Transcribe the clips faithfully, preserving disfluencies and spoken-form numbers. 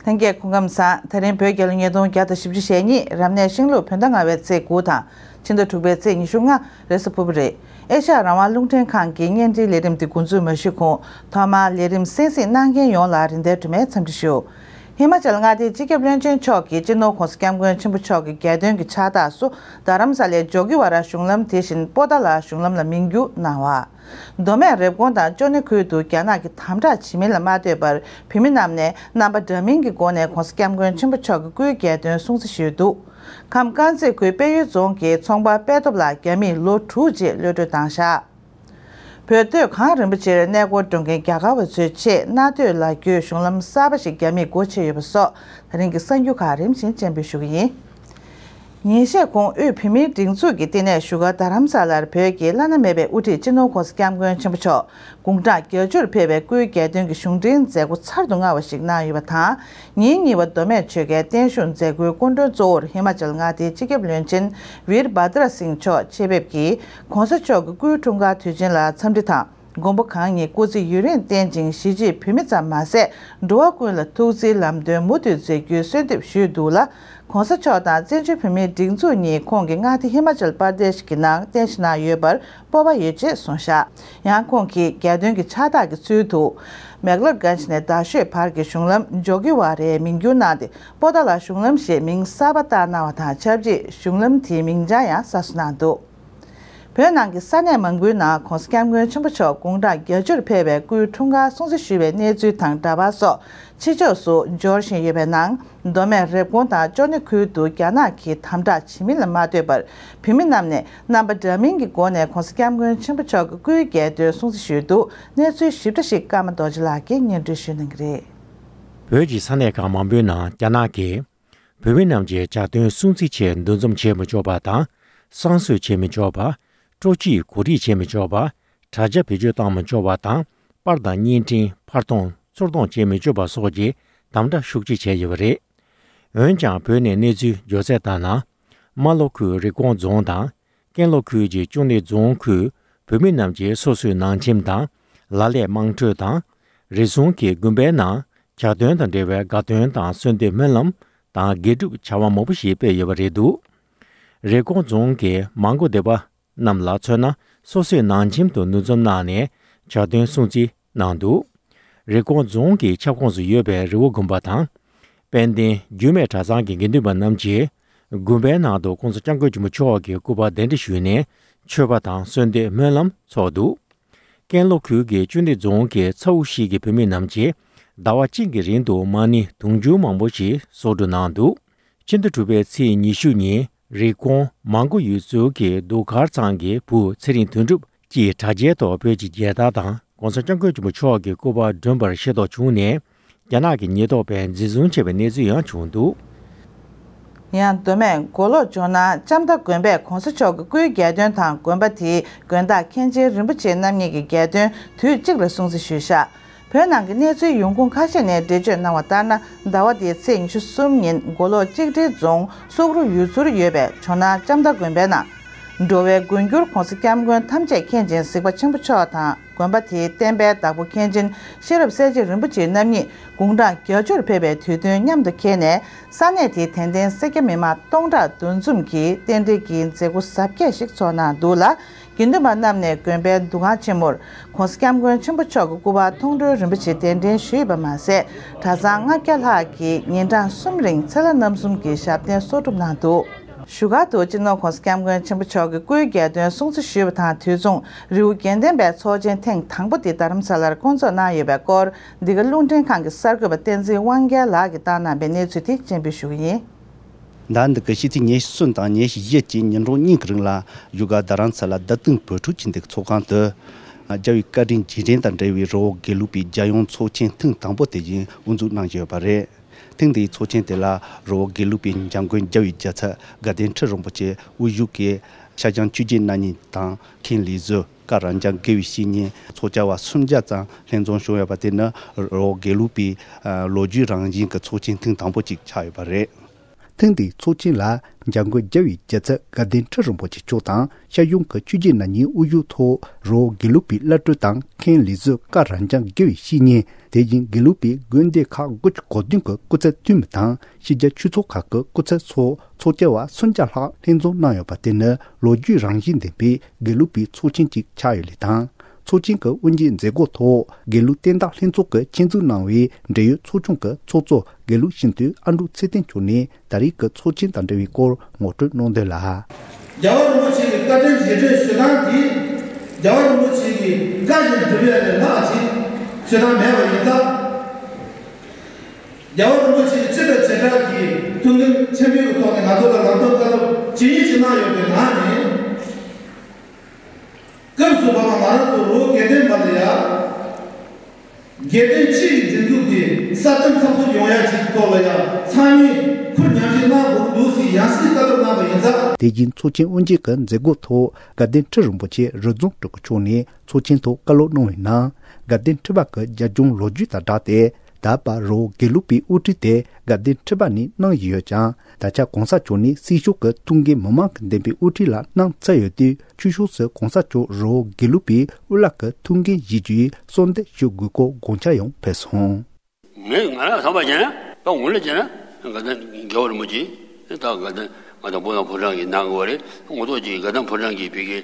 ལྷན་རྒྱས་སྐུ་ཁམས་བཟང་། དེ་རིང་བོད་རྒྱལ་ལོ་ཉིས་སྟོང་བརྒྱ་དང་བཞི་བཅུ་ཞེ་གཉིས། རབ་གནས་ཤིང་ལུག་བོད་ཟླ་ལྔ་པའི་ཚེས་དགུ་དང་། ཕྱི་ཟླ་དྲུག་པའི་ཚེས་ཉི་ཤུ་ལྔ། རེས་གཟའ་ཕུར་བུ་རེད། ཨེ་ཤ་ཡ་རང་དབང་རླུང་འཕྲིན་ཁང་གི་བརྙན་འཕྲིན་ལས་རིམ་འདི་འགོ་འཛུགས་མ་ཞུས་གོང་། ཐོག་མར་ལས་རིམ་གསན་གཟིགས་གནང་མཁན་ཡོངས་ལ་རིན་ལྡན་སྒྲོལ་མའི་འཚམས་འདྲི་ཞུ། ཧི་མ་ཅལ་མངའ་སྡེའི་སྤྱི་ཁྱབ་བློན་ཆེན་མཆོག་གིས་སྤྱི་ནོར་༸གོང་ས་༸སྐྱབས་མགོན་ཆེན་པོ་མཆོག་གི་རྒྱལ་དོན་གྱི་ཕྱག་རྟགས་སུ། རྡ་རམ་ས་ལའི་ཇོ་གི་ཝ་ར་གཞུང་ལམ། དེ་བཞིན་པོ་ཏཱ་ལ་གཞུང་ལམ་ལ་མིང་བསྒྱུར་གནང་བ། མདོ་སྨད་རེབ་གོང་དང་ཅོ་ནེ་ཁུལ་དུ་རྒྱ་ནག་གིས་དམ་དྲག་བྱེད་མིན་ལ་མ་ལྟོས་པར། བོད་མི་རྣམས་ནས་རྣམ་པ་འདྲ་མིན་གྱི་སྒོ་ནས་༸གོང་ས་༸སྐྱབས་མགོན་ཆེན་པོ་མཆོག་གི་སྐུའི་གྱ་སྟོན་སྲུང་བརྩི་ཞུས་འདུག་ཁམས་དཀར་མཛེས་ཁུལ་དཔལ་ཡུལ་རྫོང་གི་ཚོང་པ་དཔལ་སྟོབས་ལགས་རྒྱ་མིས་ལོ་དྲུག་རྗེས་གློད་གྲོལ་བཏང་བཞག་བོད་སྟོད་གངས་རིན་པོ་ཆེར་གནས་སྐོར་འགྲོ་མཁན་རྒྱ་གར་བ་ཚོའི་ཆེད་གནའ་སྟོད་ལ་བརྒྱུད་གཞུང་ལམ་གསར་པ་ཞིག་རྒྱ་མིས་སྒོ་ཕྱེ་ཡོད་པ་སོགས། ད་རིང་གི་གསར་འགྱུར་ཁག་རིམ་བཞིན་སྤྱན་འབུལ་ཞུ་གི་ཡིན། ཉིན་ཤས་གོང་དབུས་བོད་མིའི་སྒྲིག་འཛུགས་ཀྱི་བསྟི་གནས་བཞུགས་སྒར་རྡ་རམ་ས་ལར་བོད་ཀྱི་བླ་ན་མེད་པའི་དབུ་ཁྲིད་སྤྱི་ནོར་༸གོང་ས་༸སྐྱབས་མགོན་ཆེན་པོ་མཆོག་དགུང་གྲངས་བརྒྱད་ཅུར་ཕེབས་པའི་སྐུའི་གྱ་སྟོན་གྱི་གཞུང་འབྲེལ་མཛད་སྒོ་ཚར་དུ་དངར་བ་ཞིག་གནང་ཡོད་པ་དང་། ཉིན་གཉིས་པ་མདོ་སྨད་ཆོལ་ཁའི་བརྟན་བཞུགས་མཛད་སྒོའི་སྐུ་མགྲོན་གཙོ་བོར་ཧི་མ་ཅལ་མངའ་སྡེའི་སྤྱི་ཁྱབ་བློན་ཆེན་ཝིར་བྷ་དྲ་སིང་མཆོག་ཆེད་ཕེབས་ཀྱིས་༸གོང་ས་མཆོག་གི་སྐུའི་འཁྲུངས་སྐར་དུས་ཆེན་ལ་འཚམས་འདྲི་དང་། མགོན་པོ་གང་ཉིད་སྐུ་ཚེ་ཡུན་རིང་བརྟན་ཅིང་། གཞིས་བྱེས་བོད་མི་ཙམ་མ་ཟད། འགྲོ་བ་ཀུན་ལ་ཐུགས་བརྩེའི་ལམ་སྟོན་མུ་མཐུད་མཛད་རྒྱུའི་གསོལ་འདེབས་ཞུས་འདུག་ལ། ༸གོང་ས་མཆོག་དང་བཙན་བྱོལ་བོད་མིའི་སྒྲིག་འཛུགས་གཉིས་ཁོང་གི་མངའ་སྡེ་ཧི་མ་ཅལ་པར་དེཤ་གི་ནང་རྟེན་གཞི་གནང་ཡོད་པར་སྤོབས་པ་ཡོད་ཅེས་གསུངས་བཞག་ཡང་ཁོང་གིས་གྱ་སྟོན་གྱི་ཕྱག་རྟགས་ཀྱི་ཚུལ་དུ། མེག་ལོར་གྷན་ཇི་ནས་རྡ་ཤོད་བར་གྱི་གཞུང་ལམ་ཇོ་གི་ཝ་རའི་མིང་བསྒྱུར་གནང་སྟེ། པོ་ཏཱ་ལ་གཞུང་ལམ་ཞེས་མིང་གསར་པ་བཏགས་གནང་བ་དང་ཆབས་ཅིག་གཞུང་ལམ་དེའི་མིང་བྱང་ཡང་གསར་བཟོ་གནང་འདུག་བོད་ནང་གི་ས་གནས་མང་པོའི་ནང་༸གོང་ས་༸སྐྱབས་མགོན་ཆེན་པོ་མཆོག་དགུང་གྲངས་བརྒྱད་ཅུར་ཕེབས་པའི་སྐུའི་འཁྲུངས་སྐར་སྲུང་བརྩི་ཞུས་པའི་གནས་ཚུལ་དང་འདྲ་པར་སོགས་ཕྱི་ཕྱོགས་སུ་འབྱོར་བཞིན་ཡོད་པའི་ནང་། མདོ་སྨད་རེབ་གོང་དང་ཅོ་ནེ་ཁུལ་དུ་རྒྱ་ནག་གིས་དམ་དྲག་བྱེད་མིན་ལ་མ་ལྟོས་པར། བོད་མི་རྣམས་ནས་རྣམ་པ་འདྲ་མིན་གྱི་སྒོ་ནས་༸གོང་ས་༸སྐྱབས་མགོན་ཆེན་པོ་མཆོག་གི་སྐུའི་གྱ་སྟོན་སྲུང་བརྩི་ཞུས་འདུག་གནས་ཚུལ་ཞིབ་ཕྲ་ཞིག་ཀརྨ་རྡོ་རྗེ་ལགས་ཀྱིས་སྙན་སྒྲོན་ཞུ་གནང་གི་རེད། བོད་ཀྱི་ས་གནས་ཁག་མང་པོའི་ནང་རྒྱ་ནག་གིས། བོད་མི་རྣམས་ཀྱི་གྱ་སྟོན་སྲུང་བརྩི་ཆེད་འདུ་འཛོམས་བྱེད་མི་ཆོག་པ་དང་། བསང་གསོལ་བྱེད་མི་ཆོག་པ། སྤྲོ་སྐྱིད་གོ་སྒྲིག་བྱེད་མི་ཆོག་པ། དྲ་རྒྱ་བེད་སྤྱོད་བཏང་མི་ཆོག་པ་དང་། པར་དང་བརྙན་འཕྲིན་ཕར་གཏོང་ཚུར་གཏོང་བྱེད་མི་ཆོག་པ་སོགས་ཀྱི་དམ་དྲག་ཤུགས་ཆེ་བྱས་ཡོད་པ་རེད། འོན་ཀྱང་བོད་ནས་གནས་ཚུལ་འབྱོར་གསལ་ལྟར་ན། རྨ་ལྷོ་ཁུལ་རི་ཀོན་རྫོང་དང་། ཀན་ལྷོ་ཁུལ་གྱི་ཅུང་ནེ་རྫོང་ཁུལ་བོད་མི་རྣམས་ཀྱིས་སོ་སོའི་ནང་ཁྱིམ་དང་། ལ་ལས་དམངས་ཁྲོད་དང་། རེ་ཟུང་གི་དགོན་པའི་ནང་གྱ་སྟོན་དང་འབྲེལ་བའི་དགའ་སྟོན་དང་གསོལ་འདེབས་སྨོན་ལམ་དང་དགེ་སྒྲུབ་བྱ་བ་མང་པོ་ཞིག་སྤེལ་ཡོད་པ་རེད་འདུག་རེ་ཀོང་རྫོང་གི་མང་སྒོ་སྡེ་པ་རྣམས་ལ་མཚོན་ན། སོ་སོའི་ནང་ཁྱིམ་དུ་འདུ་འཛོམས་གནང་ནས་གྱ་སྟོན་སྲུང་བརྩི་གནང་འདུག་རེ་ཀོང་རྫོང་གི་ཁྱབ་ཁོངས་སུ་ཡོད་པའི་རི་བོ་དགོན་པ་དང་། དཔལ་ལྡན་རྒྱུད་སྨད་གྲྭ་ཚང་གི་དགེ་འདུན་པ་རྣམས་ཀྱིས་དགོན་པའི་ནང་དུ་༸གོང་ས་༸སྐྱབས་མགོན་ཆེན་པོ་མཆོག་གི་སྐུ་པར་གདན་འདྲེན་ཞུས་ནས་མཆོད་པ་དང་གསོལ་འདེབས་སྨོན་ལམ་ཚོགས་འདུག་ཀན་ལྷོ་ཁུལ་གྱི་ཅུན་ཏེ་རྫོང་གི་ཚའོ་ཤི་གི་བོད་མི་རྣམས་ཀྱིས་ཟླ་བ་གཅིག་གི་རིང་དུ་མ་ཎི་དུང་ཕྱུར་མང་པོ་ཞིག་གསོག་སྒྲུབ་གནང་འདུག་ཕྱི་ཟླ་དྲུག་པའི་ཚེས་ཉི་ཤུ་ཉིན་རི་ཀོང་མང་སྒོ་ཡུལ་ཚོའི་གི་གདུགས་དཀར་ཚང་གི་བུ་ཚེ་རིང་དོན་གྲུབ་ཀྱིས་དྲ་རྒྱའི་ཐོག་བོད་ཀྱི་རྒྱལ་དར་དང་༸གོང་ས་༸སྐྱབས་མགོན་ཆེན་པོ་མཆོག་གི་སྐུ་པར་བསྒྲོན་པར་ཤེས་རྟོགས་བྱུང་ནས། རྒྱ་ནག་གི་ཉེན་རྟོག་པས་འཛིན་བཟུང་བྱས་པའི་གནས་ཚུལ་ཡང་བྱུང་འདུག་ཡང་མདོ་སྨད་མགོ་ལོག་ཇོ་ནང་ལྕམ་མདའ་དགོན་པས་༸གོང་ས་མཆོག་གི་སྐུའི་གྱ་སྟོན་དང་དགོན་པ་དེའི་དགོན་བདག་མཁན་ཆེན་རིན་པོ་ཆེ་རྣམ་གཉིས་ཀྱི་གྱ་སྟོན་དུས་གཅིག་ལ་སྲུང་བརྩི་ཞུས་བཞག་བོད་ནང་གི་གནས་ཚུལ་ཡོང་ཁུངས་ཁ་ཤས་ནས་འགྲེལ་བརྗོད་གནང་བ་ལྟར་ན། ཟླ་བ་འདིའི་ཚེས་ཉི་ཤུ་གསུམ་ཉིན་མགོ་ལོག་གཅིག་སྒྲིལ་རྫོང་སུག་རུ་ཡུལ་ཚོར་ཡོད་པའི་ཇོ་ནང་ལྕམ་མདའ་དགོན་པའི་ནང་། འགྲོ་བའི་མགོན་གྱུར་༸གོང་ས་༸སྐྱབས་མགོན་ཐམས་ཅད་མཁྱེན་ཅིང་གཟིགས་པ་ཆེན་པོ་མཆོག་དང་། དགོན་པ་དེའི་བསྟན་པའི་བདག་པོ་མཁན་ཆེན་ཤེས་རབ་གསལ་རྒྱལ་རིན་པོ་ཆེ་རྣམ་གཉིས་དགུང་གྲངས་བརྒྱད་ཅུར་ཕེབས་པའི་དུས་སྟོན་མཉམ་དུ་འཁེལ་ནས། ས་གནས་དེའི་དད་ལྡན་སེར་སྐྱ་མི་མང་སྟོང་ཕྲག་འདུ་འཛོམས་ཀྱིས་རྟེན་འབྲེལ་གྱི་མཛད་སྒོ་གཟབ་རྒྱས་ཤིག་ཚོགས་གནང་འདུག་ལ། དགེ་འདུན་པ་རྣམས་ནས་དགོན་པའི་འདུ་ཁང་ཆེན་མོར་༸གོང་ས་༸སྐྱབས་མགོན་ཆེན་པོ་མཆོག་གི་སྐུ་པར་མཐོང་གྲོལ་རིན་པོ་ཆེ་གདན་འདྲེན་ཞུས་པ་མ་ཟད། གྲྭ་ཚང་ལྔ་བརྒྱ་ལྷག་གིས་ཉིན་གྲངས་གསུམ་རིང་ཚེ་ལྷ་རྣམ་གསུམ་གྱི་ཞབས་བརྟན་གསོག་སྒྲུབ་གནང་འདུག་བཞུགས་སྒར་དུ་སྤྱི་ནོར་༸གོང་ས་༸སྐྱབས་མགོན་ཆེན་པོ་མཆོག་གི་སྐུའི་གྱ་སྟོན་སྲུང་བརྩི་ཞུས་པ་དང་དུས་མཚུངས། རི་བོ་དགེ་ལྡན་པའི་ཚོགས་ཆེན་ཐེངས་དང་པོ་དེ་རྡ་རམ་ས་ལར་བསྐོང་ཚོགས་གནང་ཡོད་པའི་སྐོར། འདི་ག་རླུང་འཕྲིན་ཁང་གི་གསར་འགོད་པ་བསྟན་འཛིན་དབང་རྒྱལ་ལགས་ཀྱིས་བཏང་གནང་པའི་གནས་ཚུལ་དེ་སྤྱན་འབུལ་ཞུ་གི་ཡིན། ཟླ་འདི་གའི་ཕྱི་ཚེས་ཉེར་གསུམ་དང་ཉེར་བཞི་བཅས་ཉིན་གྲངས་གཉིས་ཀྱི་རིང་ལ་བཞུགས་སྒར་རྡ་རམ་ས་ལ་རྡ་སྟེང་བོད་ཕྲུག་སྤྱི་འཐུས་ཚོགས་ཁང་དུ། རྒྱལ་བའི་བཀའ་དྲིན་རྗེས་དྲན་དང་འབྲེལ་བའི་རི་བོ་དགེ་ལུགས་པའི་རྒྱལ་ཡོངས་ཚོགས་ཆེན་ཐེངས་དང་པོ་དེ་བཞིན་དབུ་འཛུགས་གནང་བཞིན་ཡོད་པ་རེད། ཐེངས་འདིའི་ཚོགས་ཆེན་དེ་ལ་རི་བོ་དགེ་ལུགས་པའི་འཇམ་མགོན་རྒྱལ་བའི་རྒྱལ་ཚབ་དགའ་ལྡན་ཁྲི་རིན་པོ་ཆེ་དབུ་བཞུགས་ཀྱིས་ཤར་བྱང་ཆོས་བརྒྱུད་རྣམ་གཉིས་དང་མཁན་ལས་ཟུར་བཀའ་རབ་འབྱམས་དགེ་བའི་བཤེས་གཉེན་ཚོགས་བཅར་བ་སུམ་བརྒྱ་ཙམ་ལྷན་འཛོམས་བྱུང་ཡོད་པ་དེ་ནི་རི་བོ་དགེ་ལུགས་པའི་ལོ་རྒྱུས་རང་བཞིན་གྱི་ཚོགས་ཆེན་ཐེངས་དང་པོ་གཅིག་ཆགས་ཡོད་པ་རེད། ཐེངས་འདིའི་ཚོགས་ཆེན་ལ་འཇམ་མགོན་རྒྱལ་བའི་རྒྱལ་ཚབ་དགའ་ལྡན་ཁྲི་རིན་པོ་ཆེ་མཆོག་དང་། ཤར་གཞུང་གི་ཆོས་བརྒྱུད་རྣམ་གཉིས་དབུ་བཞུགས་ཐོག་རི་བོ་དགེ་ལུགས་པའི་བླ་སྤྲུལ་དང་མཁན་ལས་བཟོ་བཀའ་རབ་འབྱམས་དགེ་བའི་བཤེས་གཉེན། དེ་བཞིན་དགེ་ལུགས་པའི་དགོན་སྡེ་ཁག་དགུ་བཅུ་གོ་བདུན་གྱི་སྐུ་ཚབ་འཐུས་མི་དང་། ཕྱི་རྒྱལ་ཆོས་ཚོགས་ཁག་གི་སྐུ་ཚབ་སོགས་ཚོགས་བཅར་བ་སུམ་བརྒྱ་ལྷག་ལྷན་འཛོམས་གནང་ཡོད་པ་དེ་ནི་ལོ་རྒྱུས་རང་བཞིན་ལྡན་པའི་དགེ་ལུགས་པའི་ཚོགས་ཆེན་ཅིག་ཆགས་ཡོད་ལུགས་དང་། ཚོགས་ཆེན་གྱི་དབུ་འབྱེད་མཛད་སྒོ་ཐོག་དགེ་ལུགས་བསྟན་བདག་ལྷན་ཚོགས་ཀྱིས་ཆེད་འཛུགས་གནང་བའི་འབྲེལ་ཡོད་ཚོགས་ཆུང་གི་ཚོགས་གཙོ་དགེ་ལུགས་ཤིན་ཏུ་ཨ་འབྲུག་ཚེ་བརྟན་མཆོག་ནས་ད་རེས་ཀྱི་ཚོགས་ཆེན་དང་འབྲེལ་བའི་སྐོར་ངོ་སྤྲོད་གནང་དོན་ལ། རྒྱལ་བ་རིན་པོ་ཆེ་གི་བཀའ་དྲིན་རྗེས་དྲན་ཞུ་སྟངས་འདི། རྒྱལ་བ་རིན་པོ་ཆེ་གི་བཀའ་བཞིན་སྒྲུབ་ཡ་ལས་ལྷག་ཅིག་ཞུ་སྟངས་མེད་པ་ཡིན་ཙང་། རྒྱལ་བ་རིན་པོ་ཆེ་སྤྱི་དང་བྱེ་བྲག་གི་ཐུགས་འགན་ཆེན་པོའི་ཐོག་ནས་ང་ཚོ་ལ་ལམ་སྟོན་བཀའ་སློབ་ཇི་སྙེད་ཅིག་གནང་ཡོད་པའི་ནང་ནས། སྐབས་སུ་བབ་པ་ང་རང་ཚོ་རི་བོ་དགེ་ལྡན་པ་ལ་ཡ། དགེ་ལྡན་སྤྱི་ཡི་སྒྲིག་འཛུགས་དེ་སྲ་བརྟན་ཚགས་ཚུད་ཡོང་ཡ་ཅིག་ཐོག་ལ་ཡ་ཚང་མས་ཁུར་མཉམ་བཞེས་གནང་དགོས་ཀྱི་འདུག་ཟེར་ཡང་སེ་བཀའ་སློབ་གནང་བ་ཡིན་ཙང་། དེ་བཞིན་ཚོགས་ཆེན་དབུ་འབྱེད་ཀྱི་མཛད་སྒོ་ཐོག་དགའ་ལྡན་ཁྲི་རིན་པོ་ཆེ་རི་རྫོང་སྤྲུལ་སྐུ་མཆོག་ནས་ཚོགས་ཆེན་ཐོག་བཀའ་སློབ་གནང་བའི་ནང་། དགའ་ལྡན་ཁྲི་པ་གི་རྒྱབ་ལྗོངས་ལོ་རྒྱུས་དང་སྦྲགས་ཏེ། ད་བར་རི་བོ་དགེ་ལུགས་པའི་དབུ་ཁྲིད་དེ་དགའ་ལྡན་ཁྲི་པ་ནས་གནང་བཞིན་ཡོད་ཀྱང་། ད་ཆ་གོང་ས་མཆོག་ནས་སྲིད་སྐྱོང་གི་ཐུགས་འགན་མི་མང་གི་འདེམས་པའི་དབུ་ཁྲིད་ལ་གནང་ཚར་ཡོད་དུས། ཆོས་ཕྱོགས་སུ་གོང་ས་མཆོག་རི་བོ་དགེ་ལུགས་པའི་དབུ་བླ་གི་ཐུགས་འགན་བཞེས་རྒྱུའི་གསོལ་འདེབས་ཞུ་དགོས་སྐོར་དགོངས་འཆར་ཡང་ཕེབས་སོང་། ངས་ང་རང་བསམ་པ་བྱས་ན་ད་འོང་ལ་བྱས་ན་དགའ་ལྡན་རྒྱལ་བ་རིན་པོ་ཆེ་ད་དགའ་ལྡན་ང་དང་བོད་ནང་ཕོ་བྲང་གི་གནང་དགོས་པ་རེད། ངོ་ཐོག་ཅིག་དགའ་ལྡན་ཕོ་བྲང་གི་བི་གའི་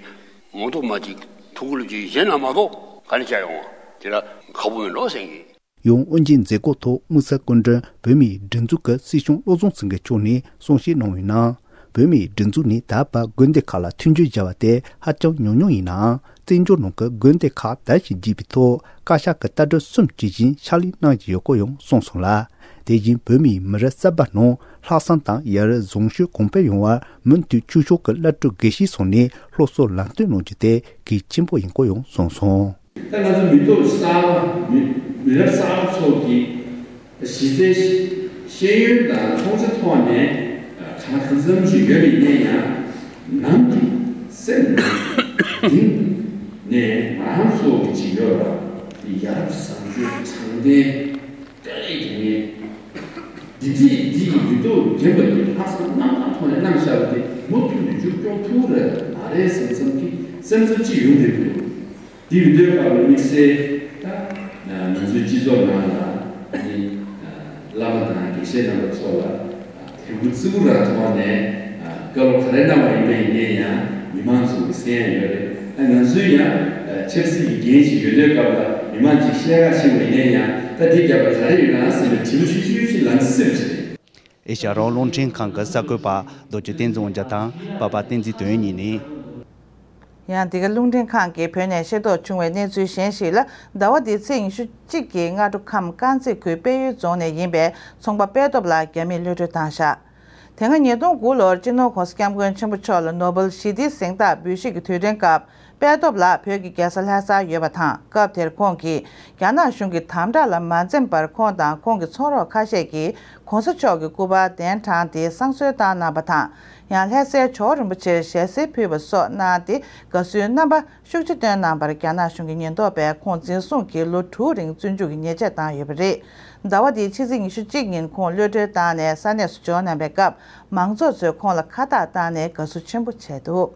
ངོ་ཐོག་མ་ཅིག་ཐུགས་ཁུར་ཅིག་གཞན་ལ་མ་གཏོགས་ག་ནས་བྱ་ཡོང་བ་དེ་ལ་ཁག་པོ་ཡིན་ལོ་ཟེར་གི། ཡང་དབུ་འབྱེད་མཛད་སྒོ་ཐོག་དམིགས་བསལ་སྐུ་མགྲོན་བོད་མིའི་སྒྲིག་འཛུགས་ཀྱི་སྲིད་སྐྱོང་བློ་བཟང་སེང་གེ་མཆོག་ནས་གསུང་བཤད་གནང་བའི་ནང་། བོད་མིའི་སྒྲིག་འཛུགས་ནས་ད་བར་དགོན་སྡེ་ཁག་ལ་མཐུན་འགྱུར་བྱ་བ་དེ་ཧ་ཅང་ཉུང་ཉུང་ཡིན་ནའང་། བཙན་བྱོལ་ནང་གི་དགོན་སྡེ་ཁག་དར་ཞིང་རྒྱས་པའི་ཐོག་བཀའ་ཤག་གི་ལྟ་གྲུབ་གསུམ་ཇི་བཞིན་ཕྱག་ལས་གནང་བཞིན་ཡོད་སྐོར་ཡང་གསུངས་སོང་ལ། དེ་བཞིན་བོད་མིའི་མི་རབས་གསར་པ་རྣམས་ལྷག་བསམ་དང་ཡར་རེ་བཟང་སྤྱོད་གོང་འཕེལ་ཡོང་བར་མུ་མཐུད་ཆོས་ཕྱོགས་ཀྱི་བླ་སྤྲུལ་དགེ་བཤེས་ཚོ་ནས་སློབ་གསོ་ལམ་སྟོན་གནང་རྒྱུ་དེ་གལ་ཆེན་པོ་ཡིན་སྐོར་ཡང་གསུངས་སོང་། ད་ང་ཚོ་མི་ཐོག་གསར་པ་མི་མི་རབས་གསར་པ་ཚོ་གི་གཞི་རྩའི་ཤེས་ཡོན་དང་མཐོང་ཆ་ཐོག་ནས་གང་གང་འཚམ་ཞིག་ཡོད་པ་ཡིན་ན་ཡང་ནང་གི་སེམས་གཏིང་ནས་ང་རང་ཚོ་གི་ཅིག་ཡོད་ར་དེ་ཡ་རབས་བཟང་སྤྱོད་དྲང་བདེན། དེ་ནས་འདི་འདྲའི་འདི་ཡི་མི་ཐོག་རྒན་པ་ཡིན་ལྷག་བསམ་རྣམ་དག་ཐོག་ནས་གནང་བཞག་པ་དེ་མུ་མཐུད་དུ་མཇུག་སྐྱོང་ཐུབ་རེད་མ་རེད་ཟེར་བསམ་གི་སེམས་འཚབ་ཅིག་ཡོང་བསྡད་འདུག་དེ་ཡིན་དུས་སྐབས་ལ་དམིགས་བསལ་ད་ང་ཚོའི་སྤྱི་ཚོགས་ནང་ལ་ནི་བླ་མ་དང་དགེ་བཤེས་རྣམ་པ་ཚོ་ལ་དད་གུས་བརྩི་བཀུར་རང་ཐོག་ནས་བཀའ་སློབ་ག་རེ་གནང་བ་ཡིན་པ་ཡིན་ནའི་ཡང་མི་མང་ཚོ་གི་གསན་ཡ་ཡོད་རེད། ད་ང་ཚོའི་ཡང་ཆབ་སྲིད་ཀྱི་འགན་ཞིག་ཡོད་དུས་སྐབས་ལ་མི་མང་ཅིག་བཤད་ག་ཤེས་པ་ཡིན་ནའི་ཡང་ད་འདི་རྒྱབ་ལ་ག་རེ་ཡོད་ན་ཟེར་ནས་དྲི་བ་ཤུལ་ཤུལ་ཞིག་ལངས་སྲིད་པ་ཞིག་རེད། ཨེ་ཤ་ཡ་རང་དབང་རླུང་འཕྲིན་ཁང་གི་གསར་འགོད་པ་རྡོ་རྗེ་བསྟན་འཛིན་དབང་རྒྱལ་དང་པ་པ་བསྟན་འཛིན་དོན་གཉིས་ནས། ཡང་འདི་ག་རླུང་འཕྲིན་ཁང་གིས་བོད་ནས་ཤེས་རྟོགས་བྱུང་བའི་གནས་ཚུལ་གཞན་ཞིག་ལ། ཟླ་བ་འདིའི་ཚེས་ཉི་ཤུ་གཅིག་གི་སྔ་དྲོ་ཁམས་དཀར་མཛེས་ཁུལ་དཔལ་ཡུལ་རྫོང་ནས་ཡིན་པའི་ཚོང་པ་དཔལ་སྟོབས་ལགས་རྒྱ་མིས་གློད་གྲོལ་བཏང་བཞག་དེ་སྔ་ཉིས་སྟོང་དགུ་ལོར་སྤྱི་ནོར་༸གོང་ས་༸སྐྱབས་མགོན་ཆེན་པོ་མཆོག་ལ་ནོ་བེལ་ཞི་བདེའི་གཟེངས་རྟགས་འབུལ་བཞེས་ཀྱི་དུས་དྲན་སྐབས། དཔལ་སྟོབས་ལགས་བོད་ཀྱི་རྒྱལ་ས་ལྷ་སར་ཡོད་པ་དང་། སྐབས་དེར་ཁོང་གིས་རྒྱ་ནག་གཞུང་གི་དམ་དྲག་ལ་མ་འཛེམས་པར་ཁོང་དང་ཁོང་གི་ཚོང་རོགས་ཁ་ཤས་ཀྱིས་༸གོང་ས་མཆོག་གི་སྐུ་པར་གདན་དྲངས་ཏེ་བསང་གསོལ་བཏང་གནང་བ་དང་། ཡང་ལྷ་སའི་ཇོ་བོ་རིན་པོ་ཆེར་ཞལ་གསེར་ཕུལ་བ་སོགས་གནང་སྟེ་དགའ་བསུའི་རྣམ་པ་ཤུགས་ཆེ་བཏོན་གནང་བར། རྒྱ་ནག་གཞུང་གི་ཉེན་རྟོག་པས་ཁོང་འཛིན་བཟུང་གིས་ལོ་དྲུག་རིང་བཙོན་འཇུག་གི་ཉེས་ཆད་བཏང་ཡོད་པ་རེད། ཟླ་བ་འདིའི་ཕྱི་ཚེས་ཉི་ཤུ་གཅིག་ཉིན་ཁོང་གློད་གྲོལ་བཏང་ནས་ས་གནས་སུ་འབྱོར་གནང་བའི་སྐབས། མང་ཚོགས་ཚོས་ཁོང་ལ་ཁ་བཏགས་བཏང་ནས་དགའ་བསུ་ཆེན་པོ་བྱས་འདུག་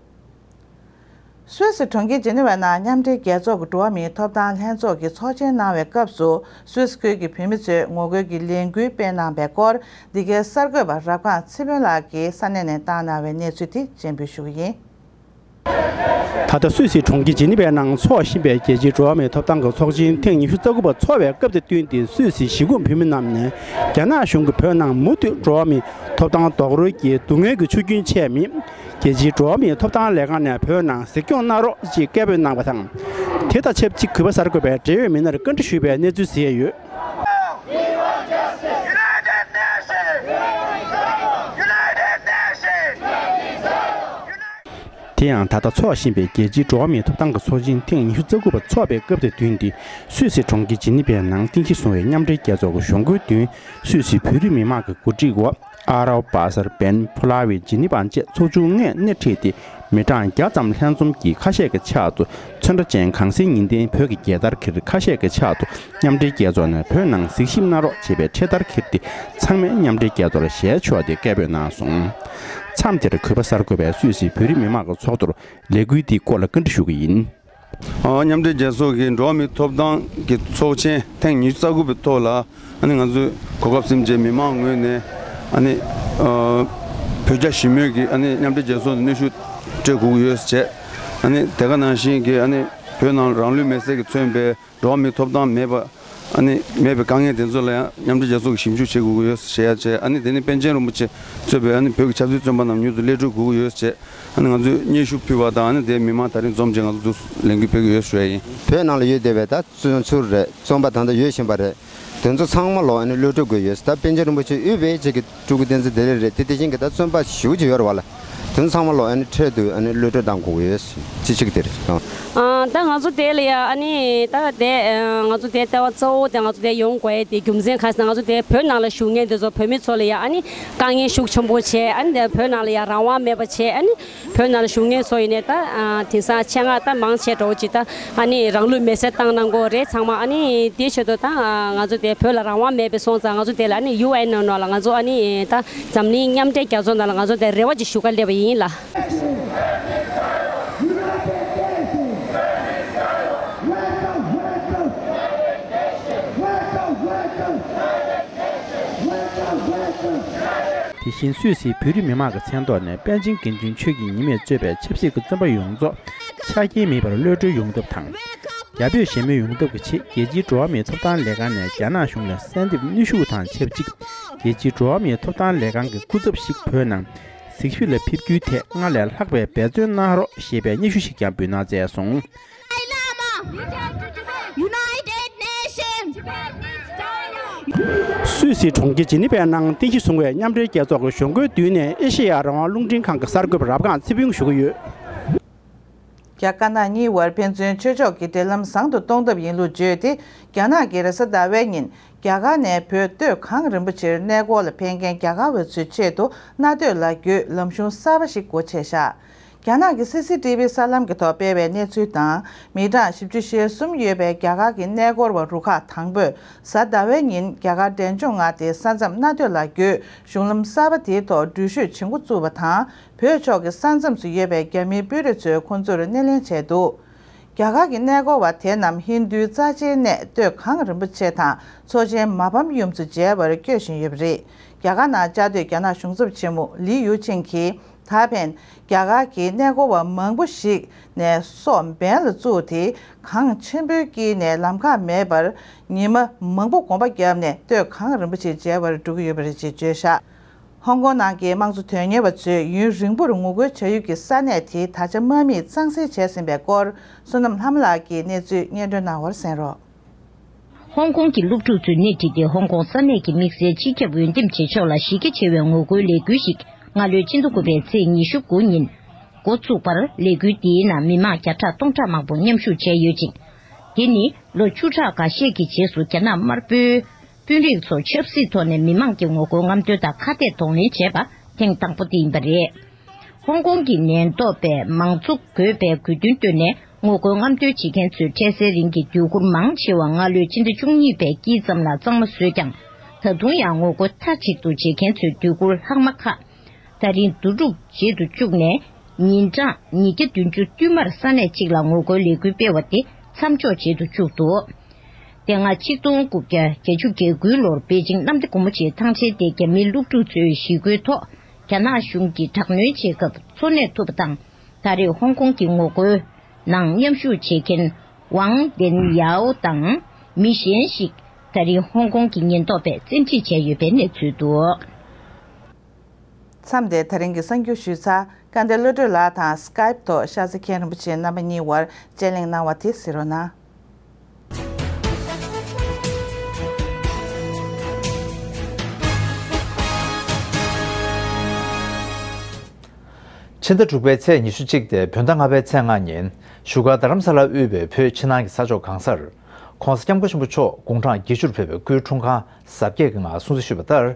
སུད་སི་གྲོང་ཁྱེར་ཇི་ནི་ཝའི་ནང་མཉམ་འབྲེལ་རྒྱལ་ཚོགས་ཀྱི་འགྲོ་བ་མིའི་ཐོབ་ཐང་ལྷན་ཚོགས་ཀྱིས་ཚོགས་ཆེན་གནང་བའི་སྐབས་སུ། སུད་སི་ཁུལ་གྱི་བོད་མི་ཚོས་ངོ་རྒོལ་གྱི་ལས་འགུལ་སྤེལ་གནང་བའི་སྐོར། འདི་གའི་གསར་འགོད་པ་རབ་སྒང་ཚེ་དཔོན་ལགས་ཀྱིས་ས་གནས་ནས་བཏང་གནང་བའི་གནས་ཚུལ་དེ་སྤྱན་འབུལ་ཞུ་གི་ཡིན། ད་ལྟ་སུད་སིའི་གྲོང་ཁྱེར་ཇི་ནི་ཝའི་ནང་འཚོགས་བཞིན་པའི་རྒྱལ་སྤྱིའི་འགྲོ་བ་མིའི་ཐོབ་ཐང་གི་ཚོགས་ཆེན་ཐེངས་ཉི་ཤུ་རྩ་དགུ་པ་འཚོགས་པའི་སྐབས་དེ་བསྟུན་ཏེ། སུད་སིའི་གཞིས་ཁོངས་བོད་མི་རྣམས་ནས་རྒྱ་ནག་གཞུང་གིས་བོད་ནང་མུ་མཐུད་འགྲོ་བ་མིའི་ཐོབ་ཐང་རྡོག་རོལ་གྱིས་སྡུག་བསྔལ་གྱི་ཆུ་རྒྱུན་ཆད་མེད། རྒྱལ་སྤྱིའི་འགྲོ་བ་མིའི་ཐོབ་ཐང་ལས་ཁང་ནས་བོད་ནང་གཟིགས་སྐྱོང་གནང་རོགས་ཅེས་སྐད་འབོད་གནང་བ་དང་། དེ་དང་ཆབས་ཅིག་གུས་པ་གསར་འགོད་པས་འབྲེལ་ཡོད་མི་སྣར་བཀའ་འདྲི་ཞུས་པའི་གནས་ཚུལ་གསན་ཡོད། དེ་ཡང་ད་ལྟ་འཚོགས་བཞིན་པའི་རྒྱལ་སྤྱིའི་འགྲོ་བ་མིའི་ཐོབ་ཐང་གི་ཚོགས་ཆེན་ཐེངས་ཉི་ཤུ་རྩ་དགུ་པ་འཚོགས་པའི་སྐབས་དེ་བསྟུན་ཏེ། སུད་སི་གྲོང་ཁྱེར་ཇི་ནི་ཝའི་ནང་རྟེན་གཞི་བཟུང་བའི་མཉམ་འབྲེལ་རྒྱལ་ཚོགས་ཀྱི་གཞུང་སྒོའི་མདུན། སུད་སི་བོད་རིགས་མི་མང་གི་གོ་སྒྲིག་འོག་ཨ་རའོ་པ་སར་བན་ཕུ་ལ་ཝི་ཇི་ནི་ཝན་བཅས་ཚོགས་ཆུང་ལྔས་སྣེ་ཁྲིད་དེ། མི་གྲངས་བརྒྱ་ཙམ་ལྷན་འཛོམས་ཀྱིས་ཁ་ཤས་ཀྱི་ཕྱག་ཏུ་ཚོན་ཁྲ་ཅན་གངས་སེང་ཉི་ལྡན་བོད་ཀྱི་རྒྱལ་དར་འཁྱེར། ཁ་ཤས་ཀྱི་ཕྱག་ཏུ་མཉམ་འབྲེལ་རྒྱལ་ཚོགས་ནས་བོད་ནང་གཟིགས་ཞིབ་གནང་རོགས་ཅེས་པའི་འཕྲེད་དར་འཁྱེར་ཏེ། ཚང་མས་མཉམ་འབྲེལ་རྒྱལ་ཚོགས་ལ་ཞལ་ཕྱོགས་ཏེ་སྐད་འབོད་གནང་སོང་། མཚམས་དེར་གུས་པ་གསར་འགོད་པས་སུད་སི་བོད་རིགས་མི་མང་གི་ཚོགས་འདུར་ལས་འགུལ་འདིའི་སྐོར་ལ་བཀའ་འདྲི་ཞུ་གི་ཡིན། ཨ། མཉམ་འབྲེལ་རྒྱལ་ཚོགས་ཀྱི་འགྲོ་བ་མིའི་ཐོབ་ཐང་གི་ཚོགས་ཆེན་ཐེངས་ཉི་ཤུ་རྩ་དགུ་པའི་ཐོག་ལ། ཨ་ནི་ང་ཚོས་གོ་སྐབས་ཟིན་རྗེས་མི་མང་ངོས་ནས། ཨ་ནི་ཨ་བོད་རྒྱ་ཞི་མོལ་གྱི། ཨ་ནི་མཉམ་འབྲེལ་རྒྱལ་ཚོགས་ནས་གནོན་ཤུགས་སྤྲད་དགོས་ཀྱི་ཡོད་ཟེར་བྱས། ཨ་ནི་དེ་ག་ནང་བཞིན་གྱི། ཨ་ནི་བོད་ནང་རང་ལུས་མེར་སྲེག་གིས་མཚོན་པའི་འགྲོ་བ་མིའི་ཐོབ་ཐང་མེད་པ། ཨ་ནི་མེད་པའི་དཀའ་ངལ་དེ་ཚོ་ལ་ཡང་མཉམ་འབྲེལ་རྒྱལ་ཚོགས་ཀྱིས་ཞིབ་འཇུག་བྱེད་དགོས་ཀྱི་ཡོད་ཟེར་བྱས། ཨ་ནི་དེ་ནི་པཎ་ཆེན་རིན་པོ་ཆེ་གཙོས་པའི། ཨ་ནི་བོད་ཀྱི་ཆབ་སྲིད་བཙོན་པ་རྣམས་མྱུར་དུ་གློད་གྲོལ་དགོས་ཀྱི་ཡོད་ཟེར་བྱས། ཨ་ནི་ང་ཚོས་སྙན་ཞུ་ཕུལ་བ་དང་། ཨ་ནི་དེའི་མི་མང་དེ་རིང་འཛོམས་བྱས་ང་ཚོ་འདུག་ལས་འགུལ་སྤེལ་གྱི་ཡོད་ཞུ་ཡ་ཡིན། བོད་ནང་ལ་ཡོད་བསྡད་པའི་ད་བཙོན་ཟུར་རེད། བཙོན་པ་ད་ལྟ་ཡོད་བཞིན་པ་རེད། དེ་ཚོ་ཚང་མ་ལོ་ཨ་ནི་གློད་གྲོལ་དགོས་ཡོད། ད་པཎ་ཆེན་རིན་པོ་ཆེ་དབུས་པའི་ཅིག་གི་སྤྲུལ་སྐུ་བསྟན་འཛིན་བདེ་ལེགས་རེད། དེ་དེ་བཞིན་གྱི་ད་བཙོན་པ་ཞེ་པོ་ཅིག་ཡོད་རེད་བ་ལ། དེ་ཚོ་ཚང་མ་ལོ་ཨ་ནི་འཕྲལ་དུ་ཨ་ནི་གློད་གྲོལ་གཏང་དགོས་ཀྱི་ཡོད། ཅི་ཅིག་དེ་རེད། ཨ། ད་ང་ཚོ་དེ་ལ་ཡ། ཨ་ནི་ད་དེ་ང་ཚོ་དེ་ལྟ་བ་གཙོ་བོ་དེ་ང་ཚོ་དེ་ཡོང་དགོས་ཡ་དེ་རྒྱུ་མཚན་གང་ཟེར་ན། ང་ཚོ་དེ་བོད་ནང་ལ་བཞུགས་མཁན་དེ་ཚོ་བོད་མི་ཚོ་ལ་ཡ། ཨ་ནི་དཀའ་ངལ་ཤུགས་ཆེན་པོ་བྱས། ཨ་ནི་དེ་བོད་ནང་ལ་ཡ་རང་དབང་མེད་པ་བྱས། ཨ་ནི་བོད་ནང་ལ་བཞུགས་མཁན་ཚོ་ཡིན་ནའི་ད། ཨ། དེང་སང་ཆེད་མངགས་ད་མང་ཆེ་འགྲོ་ཅིག་ད། ཨ་ནི་རང་ལུས་མེར་སྲེག་བཏང་གནང་གོ་རེད་ཚང་མ། ཨ་ནི་དེའི་ཆེད་དུ་ད། ཨ། ང་ཚོ་དེ་བོད་ལ་རང་དབང་མེད་པའི་སོང་ཙང་། ང་ཚོ་དེ་ལ། ཨ་ནི་ཡུ་ཨེན་ནང་ལ་ང་ཚོ། ཨ་ནི་ད་འཛམ་གླིང་མཉམ་འབྲེལ་རྒྱལ་ཚོགས་ནང་ལ་ང་ཚོ་དེ་རེ་བ་ཅིག་ཞུ་ག་སླེབས་པ་ཡིན་ལ། དེ་བཞིན་སུད་སིའི་བོད་རིགས་མི་མང་གི་མཚན་ཐོག་ནས་པཎ་ཆེན་དགེ་འདུན་ཆོས་ཀྱི་ཉི་མས་གཙོས་པའི་ཆབ་སྲིད་ཀྱི་བཙོན་པ་ཡོངས་རྫོགས་ཆ་རྐྱེན་མེད་པར་གློད་གྲོལ་ཡོང་ཐབས་དང་། རྒྱ་བོད་ཞི་མོལ་ཡོང་ཐབས་ཀྱི་ཆེད། རྒྱལ་སྤྱིའི་འགྲོ་བ་མིའི་ཐོབ་ཐང་ལས་ཁང་ནས་རྒྱ་ནག་གཞུང་ལ་གསལ་འདེབས་གནོན་ཤུགས་དང་ཆབས་ཅིག་རྒྱལ་སྤྱིའི་འགྲོ་བ་མིའི་ཐོབ་ཐང་ལས་ཁང་གི་སྐུ་ཚབ་ཞིག་བོད་ནང་གཟིགས་ཞིབ་ལ་ཕེབས་རྒྱུའི་ཐད་སྔར་ལས་ལྷག་པའི་འབད་བརྩོན་གནང་རོགས་ཞེས་པའི་སྙན་ཞུ་ཞིག་ཀྱང་འབུལ་གནང་མཛད་སོང་། United Nations! སུད་སི་གྲོང་ཁྱེར་ཇི་ནི་ཝའི་ནང་རྟེན་གཞི་བཟུང་བའི་མཉམ་འབྲེལ་རྒྱལ་ཚོགས་ཀྱི་གཞུང་སྒོའི་མདུན་ནས་ཨེ་ཤེ་ཡ་རང་དབང་རླུང་འཕྲིན་ཁང་གི་གསར་འགོད་པ་རབ་སྒང་ཚེ་ཕུན་ཞུ་གི་ཡོད། རྒྱ་དཀར་ནག་གཉིས་བར་ཕན་ཚུན་ཆོས་ཕྱོགས་ཀྱི་འབྲེལ་ལམ་བཟང་དུ་གཏོང་ཐབས་ཡིན་ལུགས་བརྗོད་དེ། རྒྱ་ནག་གིས་རེས་གཟའ་ཟླ་བའི་ཉིན་རྒྱ་གར་ནས་བོད་སྟོད་གངས་རིན་པོ་ཆེར་གནས་སྐོར་ལ་ཕེབས་མཁན་རྒྱ་གར་བ་ཚོའི་ཆེད་དུ་གནའ་སྟོད་ལ་བརྒྱུད་ལམ་གཞུང་གསར་པ་ཞིག་སྒོ་ཕྱེ་བཞག་རྒྱ་ནག་གི་སི་སི་ཊི་བི་གསར་ལམ་གྱི་ཐོག་སྤེལ་བའི་གནས་ཚུལ་དང་། མི་གྲངས་བཞི་བཅུ་ཞེ་གསུམ་ཡོད་པའི་རྒྱ་གར་གྱི་གནས་སྐོར་བ་རུ་ཁག་དང་པོས་གཟའ་ཟླ་བའི་ཉིན་རྒྱ་གར་འབྲས་ལྗོངས་མངའ་སྡེའི་ས་མཚམས་གནའ་སྟོད་ལ་བརྒྱུད་གཞུང་ལམ་གསར་པ་དེའི་ཐོག་འགྲུལ་བཞུད་བྱེད་འགོ་བཙུགས་པ་དང་། བོད་ཕྱོགས་ཀྱི་ས་མཚམས་སུ་ཡོད་པའི་རྒྱ་མིའི་དཔོན་རིགས་ཚོས་ཁོང་ཚོར་སྣེ་ལེན་བྱས་འདུག་རྒྱ་གར་གྱི་གནས་སྐོར་བ་དེ་རྣམས་ཧིན་རྡུའི་རྩ་ཆེའི་གནས་སྟོད་གངས་རིན་པོ་ཆེ་དང་མཚོ་ཆེན་མ་ཕམ་ཡུལ་དུ་མཇལ་བར་བསྐྱོད་བཞིན་ཡོད་པ་རེད། རྒྱ་གར་ནང་བཅའ་སྡོད་རྒྱ་ནག་གཞུང་ཚབ་ཆེན་མོ་ལི་ཡུ་ཆིང་གིས། ད་ཕན་རྒྱ་གར་གྱི་གནས་སྐོར་བ་མང་པོ་ཞིག་ནས་སོ་འབེན་ལ་བཙུགས་ཏེ། གངས་ཆེན་པོའི་དཀྱིལ་ནས་ལམ་ཁ་མེད་པར་ཉི་མ་མང་པོ་གོམ་པ་བརྒྱབ་ནས་སྟོད་གངས་རིན་པོ་ཆེ་མཇལ་བར་འགྲོ་གི་ཡོད་པ་རེད་ཅེས་བརྗོད་བཞག་ཧོང་ཀོང་ནང་གི་དམངས་གཙོ་དོན་གཉེར་བ་ཚོས་ཡུན་རིང་པོར་ངོ་རྒོལ་བྱ་ཡུལ་གྱི་ས་གནས་དེ་ད་ཆ་དམག་མིས་གཙང་སེལ་བྱས་ཟིན་པའི་སྐོར། བསོད་ནམས་ལྷ་མོ་ལགས་ཀྱིས་གནས་ཚུལ་སྙན་སྒྲོན་གནང་བར་གསན་རོགས། ཧོང་ཀོང་གི་སློབ་ཕྲུག་ཚོས་སྣེ་ཁྲིད་དེ་ཧོང་ཀོང་ས་གནས་ཀྱི་དམིགས་བསལ་སྤྱི་ཁྱབ་འོས་འདེམས་བྱེད་ཕྱོགས་ལ་གཞི་རྒྱ་ཆེ་བའི་ངོ་རྒོལ་ལས་འགུལ་ཞིག་སྔ་ལོའི་ཕྱི་ཟླ་དགུ་པའི་ཚེས་ཉི་ཤུ་དགུ་ཉིན་འགོ་བཙུགས་པར། ལས་འགུལ་འདིའི་ནང་མི་མང་བརྒྱ་ཕྲག་སྟོང་ཕྲག་མང་པོ་མཉམ་ཞུགས་བྱས་ཡོད་ཅིང་། དེ་ནི་ལོ་བཅུ་ཕྲག་འགའ་ཤས་ཀྱི་རྗེས་སུ་རྒྱ་ནག་དམར་པོའི་དཔོན་རིགས་ཚོ་ཆབ་སྲིད་ཐོག་ནས་མི་མང་གི་ངོ་རྒོལ་རྔམ་སྟོན་དང་ཁ་གཏད་གདོང་ལེན་བྱས་པ་ཐེངས་དང་པོ་དེ་ཡིན་པ་རེད། ཧོང་ཀོང་གི་ཉེན་རྟོག་པས་མང་གཙོ་དགོས་པའི་དགོས་འདུན་བཏོན་ནས་ངོ་རྒོལ་རྔམ་སྟོན་བྱེད་མཁན་ཚོས་འཕྲལ་སེལ་རིང་གི་དུས་འཁོར་མང་ཆེ་བ་སྔ་ལོའི་ཕྱི་ཟླ་བཅུ་གཉིས་པའི་དཀྱིལ་ཙམ་ལ་གཙང་མ་བཟོས་ཀྱང་། ད་དུང་ཡང་ངོ་རྒོལ་མཐའ་གཅིག་ཏུ་བྱེད་མཁན་ཚོའི་དུས་འཁོར་ལྷག་མ་ཁག་ད་རིང་བསྡུ་སྒྲུབ་བྱེད་དུ་བཅུག་ནས། ཉིན་གྲངས་ཉིས་བརྒྱ་བདུན་ཅུ་བསྟུད་མར་ས་གནས་གཅིག་ལ་ངོ་རྒོལ་ལས་འགུལ་སྤེལ་བ་དེ་མཚམས་འཇོག་བྱེད་དུ་བཅུག་འདུག་དེ་སྔ་ཆིག་སྟོང་དགུ་བརྒྱ་བརྒྱད་ཅུ་གྱ་དགུའི་ལོར་པེ་ཅིང་གནམ་བདེ་སྒོ་མོ་ཆེའི་ཐང་ཆེན་དེ་རྒྱ་མིའི་སློབ་ཕྲུག་ཚོའི་ཞི་རྒོལ་ཐོག་རྒྱ་ནག་གཞུང་གིས་དྲག་གནོན་བྱེད་སྐབས་འཚོ་གནས་ཐུབ་པ་དང་། ད་རེས་ཧོང་ཀོང་གི་ངོ་རྒོལ་ནང་མཉམ་ཞུགས་བྱེད་མཁན་ཝང་ཏེན་ཡའོ་དང་མི་གཞན་ཞིག་ད་རིང་ཧོང་ཀོང་གི་ཉེན་རྟོག་པས་བཙན་ཁྲིད་བྱས་ཡོད་པའི་གནས་ཚུལ་འདུག་མཚམས་དེར་ད་རིང་གི་གསར་འགྱུར་ཞུས་ཚར། སྐལ་ལྡན་བློ་གྲོས་ལགས་དང་སི་ཀའིབ་ཐོག་ཤར་རྩེ་མཁན་རིན་པོ་ཆེ་རྣམ་པ་གཉིས་དབར་དཔྱད་གླེང་གནང་བ་དེ་གཟིགས་རོགས་གནང་། ཕྱི་ཟླ་དྲུག་པའི་ཚེས་ཉི་ཤུ་གཅིག་སྟེ་བོད་ཟླ་ལྔ་པའི་ཚེས་ལྔ་ཉིན་བཞུགས་སྒར་རྡ་རམ་ས་ལ་དབུས་པའི་བོད་ཕྱི་ནང་གི་ས་ཕྱོགས་གང་སར་༸གོང་ས་༸སྐྱབས་མགོན་ཆེན་པོ་མཆོག་དགུང་གྲངས་བརྒྱད་ཅུར་ཕེབས་པའི་སྐུའི་འཁྲུངས་སྐར་གཟབ་རྒྱས་ཀྱི་ངང་སྲུང་བརྩི་ཞུས་པ་ལྟར།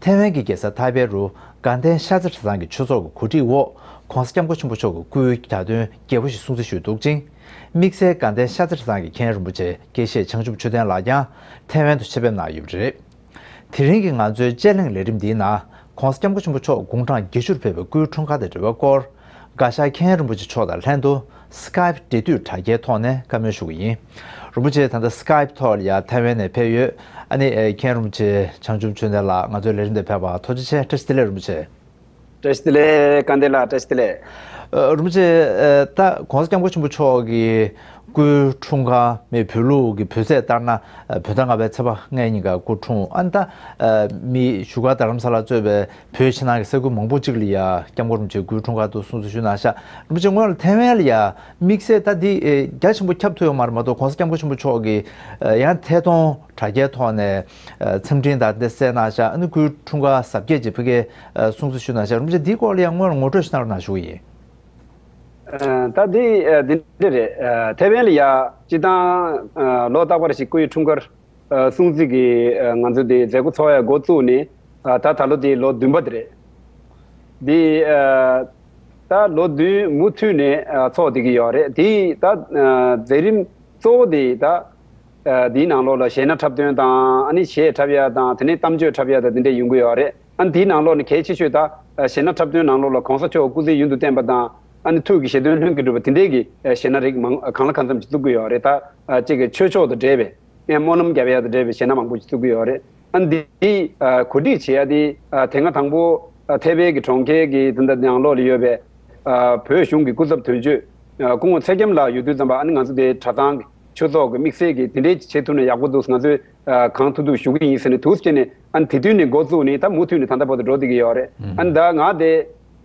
ཐེ་ཝན་གྱི་རྒྱལ་ས་ཐའེ་པེ་རུ་དགའ་ལྡན་ཤར་རྩེ་གྲྭ་ཚང་གི་ཆོས་ཚོགས་ཀྱི་གོ་སྒྲིག་འོག་ ༸གོང་ས་༸སྐྱབས་མགོན་ཆེན་པོ་མཆོག་གི་སྐུའི་གྱ་སྟོན་རྒྱས་པོ་ཞིག་སྲུང་བརྩི་ཞུས་འདུག་ཅིང་། དམིགས་བསལ་དགའ་ལྡན་ཤར་རྩེ་གྲྭ་ཚང་གི་མཁན་རིན་པོ་ཆེ་དགེ་བཤེས་བྱང་ཆུབ་ཆོས་ལྡན་ལགས་ཀྱང་ཐའེ་ཝན་དུ་ཆེད་ཕེབས་གནང་ཡོད་པ་རེད། དེ་རིང་གི་ང་ཚོའི་དཔྱད་གླེང་ལས་རིམ་འདིའི་ནང་༸གོང་ས་༸སྐྱབས་མགོན་ཆེན་པོ་མཆོག་དགུང་གྲངས་བརྒྱད་ཅུར་ཕེབས་པའི་སྐུའི་འཁྲུངས་སྐར་དང་འབྲེལ་བའི་སྐོར། དགའ་ཤར་མཁན་རིན་པོ་ཆེ་མཆོག་དང་ལྷན་དུ་སི་ཀའེབ་འབྲེལ་མཐུད་དྲ་རྒྱའི་ཐོག་ནས་བཀའ་མོལ་ཞུ་གི་ཡིན། རིན་པོ་ཆེ་ད་ལྟ་སི་ཀའེབ་ཐོག་ལ་ཡང་ཐའེ་ཝན་ནས་ཕེབས་ཡོད། ཨ་ནི་ཨེ་མཁན་རིན་པོ་ཆེ་བྱང་ཆུབ་ཆོས་ལྡན་ལགས་ང་ཚོའི་ལས་རིམ་དུ་ཕེབས་པར་ཐུགས་རྗེ་ཆེ། བཀྲ་ཤིས་བདེ་ལེགས་རིན་པོ་ཆེ། བཀྲ་ཤིས་བདེ་ལེགས་དགའ་ལྡན་ལགས། བཀྲ་ཤིས་བདེ་ལེགས། ཨ་རིན་པོ་ཆེ། ཨ་ད་༸གོང་ས་༸སྐྱབས་མགོན་ཆེན་པོ་མཆོག་གི་སྐུའི་འཁྲུངས་སྐར་མི་བོད་ལུགས་ཀྱི་བོད་ཟས་ལྟར་ན་ཨ་བོད་ཟླ་ལྔ་པའི་ཚེས་པ་ལྔ་ཉིན་ཀ་སྐུ་འཁྲུངས། ཨ་ནི་ད་ཨ་མི་བཞུགས་སྒར་རྡ་རམ་ས་ལ་གཙོས་པའི་བོད་ཕྱི་ནང་གི་ས་ཁུལ་མང་པོ་ཅིག་ལ་ཡ་༸སྐྱབས་མགོན་རིན་པོ་ཆེའི་སྐུའི་འཁྲུངས་སྐར་དུ་སྲུང་བརྩི་ཞུས་གནང་ཤག་རིན་པོ་ཆེ་སྔོན་ལ་ཐའེ་ཝན་ལ་ཡ་དམིགས་བསལ་ད་འདི་ཨེ་རྒྱ་ཆེན་པོ་ཁྱབ་ཐུབ་ཡོད་མ་རེད་མ་གཏོགས་༸གོང་ས་༸སྐྱབས་མགོན་ཆེན་པོ་མཆོག་གིས་ཨེ་ཡང་ཐད་གཏོང་དྲ་རྒྱའི་ཐོག་ནས་ཨེ་འཚམས་འཕྲིན་དང་འདི་བསྩལ་གནང་ཤག་ཨ་ནི་སྐུའི་འཁྲུངས་སྐར་གཟབ་རྒྱས་ཀྱི་ཕ་གིའི་ཨེ་སྲུང་བརྩི་ཞུས་གནང་ཤག་རིན་པོ་ཆེ་འདིའི་སྐོར་ལ་ཡང་སྔོན་ལ་ངོ་སྤྲོད་ཞིག་གནང་རོགས་གནང་ཞུ་གི་ཡིན། ཨེ་ད་འདི་ཨེ་འདི་འདྲ་རེད། ཨེ་ཐའེ་ཝན་ལ་ཡ་སྤྱི་བཏང་ཨེ་ལོ་རྟག་པར་ཞིག་སྐུའི་འཁྲུངས་སྐར་ཨ་སྲུང་བརྩི་གི་ཨ་ང་ཚོ་དེ་མཛད་སྒོ་ཚོགས་ཡ་འགོ་བཙུགས་ནས་ཨ་ད་ད་ལོ་དེ་ལོ་བདུན་པ་དེ་རེད། དེ་ཨ་ད་ལོ་བདུན་མུ་མཐུད་ནས་ཨ་ཚོགས་བསྡད་ཀྱི་ཡོད་རེད། དེ་ད་ཨ་མཛད་རིམ་གཙོ་བོ་དེ་ད་ཨ་དེའི་ནང་ལོགས་ལ་གཞས་སྣ་འཁྲབ་སྟོན་དང་ཨ་ནི་གཞས་འཁྲབ་ཡ་དང་དེ་ནས་གཏམ་བརྗོད་འཁྲབ་ཡ་དང་དེ་འདྲས་ཡོང་གི་ཡོད་རེད། ཨ་ནི་དེའི་ནང་ལོགས་ནས་གལ་ཆེ་ཤོས་ད་ཨ་གཞས་སྣ་འཁྲབ་སྟོན་ནང་ལོགས་ལ་༸གོང་ས་མཆོག་སྐུ་ཚེ་ཡུན་དུ་བརྟན་པ་དང་ཨ་ནི་ཐུགས་ཀྱི་བཞེད་དོན་ལྷུན་གྱིས་གྲུབ་པ་དེ་འདྲས་ཀྱི་ཨ་གཞས་སྣ་རིགས་མང་གང་ལ་གང་འཚམ་ཞིག་བཙུགས་ཀྱི་ཡོད་རེད། ད་ཨ་གཅིག་གི་ཆོས་ཕྱོགས་དང་འབྲེལ་བའི་ཨེ་སྨོན་ལམ་རྒྱབ་ཡ་དང་འབྲེལ་བའི་གཞས་སྣ་མང་པོ་ཞིག་བཙུགས་ཀྱི་ཡོད་རེད། ཨ་ནི་འདི་ཨ་གོ་སྒྲིག་བྱེད་ཡ་དེ་ཨ་དེ་སྔ་དང་པོ་ཨ་ཐའེ་པེ་གི་གྲོང་ཁྱེར་གྱི་དེ་འདྲ་ནང་ལོགས་ལ་ཡོད་པའི་ཨ་བོད་གཞུང་གི་སྐུ་ཚབ་དོན་གཅོད་ཨ་སྐུ་ངོ་ཚེ་རྒྱམ་ལགས་ཡོད་དུས་ཙམ་པ་ཨ་ནི་ང་ཚོ་དེ་གྲྭ་ཚང་གི་ཆོས་ཚོགས་ཀྱི་དམིགས་བསལ་གྱི་དེ་འདྲའི་བྱེད་ཐུབ་ན་ཡག་པོ་འདུག་ང་ཚོས་ཨ་གང་ཐུབ་ཐུབ་ཞུ་གི་ཡིན་ཟེར་ནས་དུས་ཚོད་ནས་ཨ་ནི་དེ་དུས་ནས་འགོ་བཙུགས་ནས་ད་མུ་མཐུད་ནས་ད་ལྟ་བར་དུ་འགྲོ་བསྡད་ཀྱི་ཡོད་རེད། ཨ་ནི་ད་ང་དེ་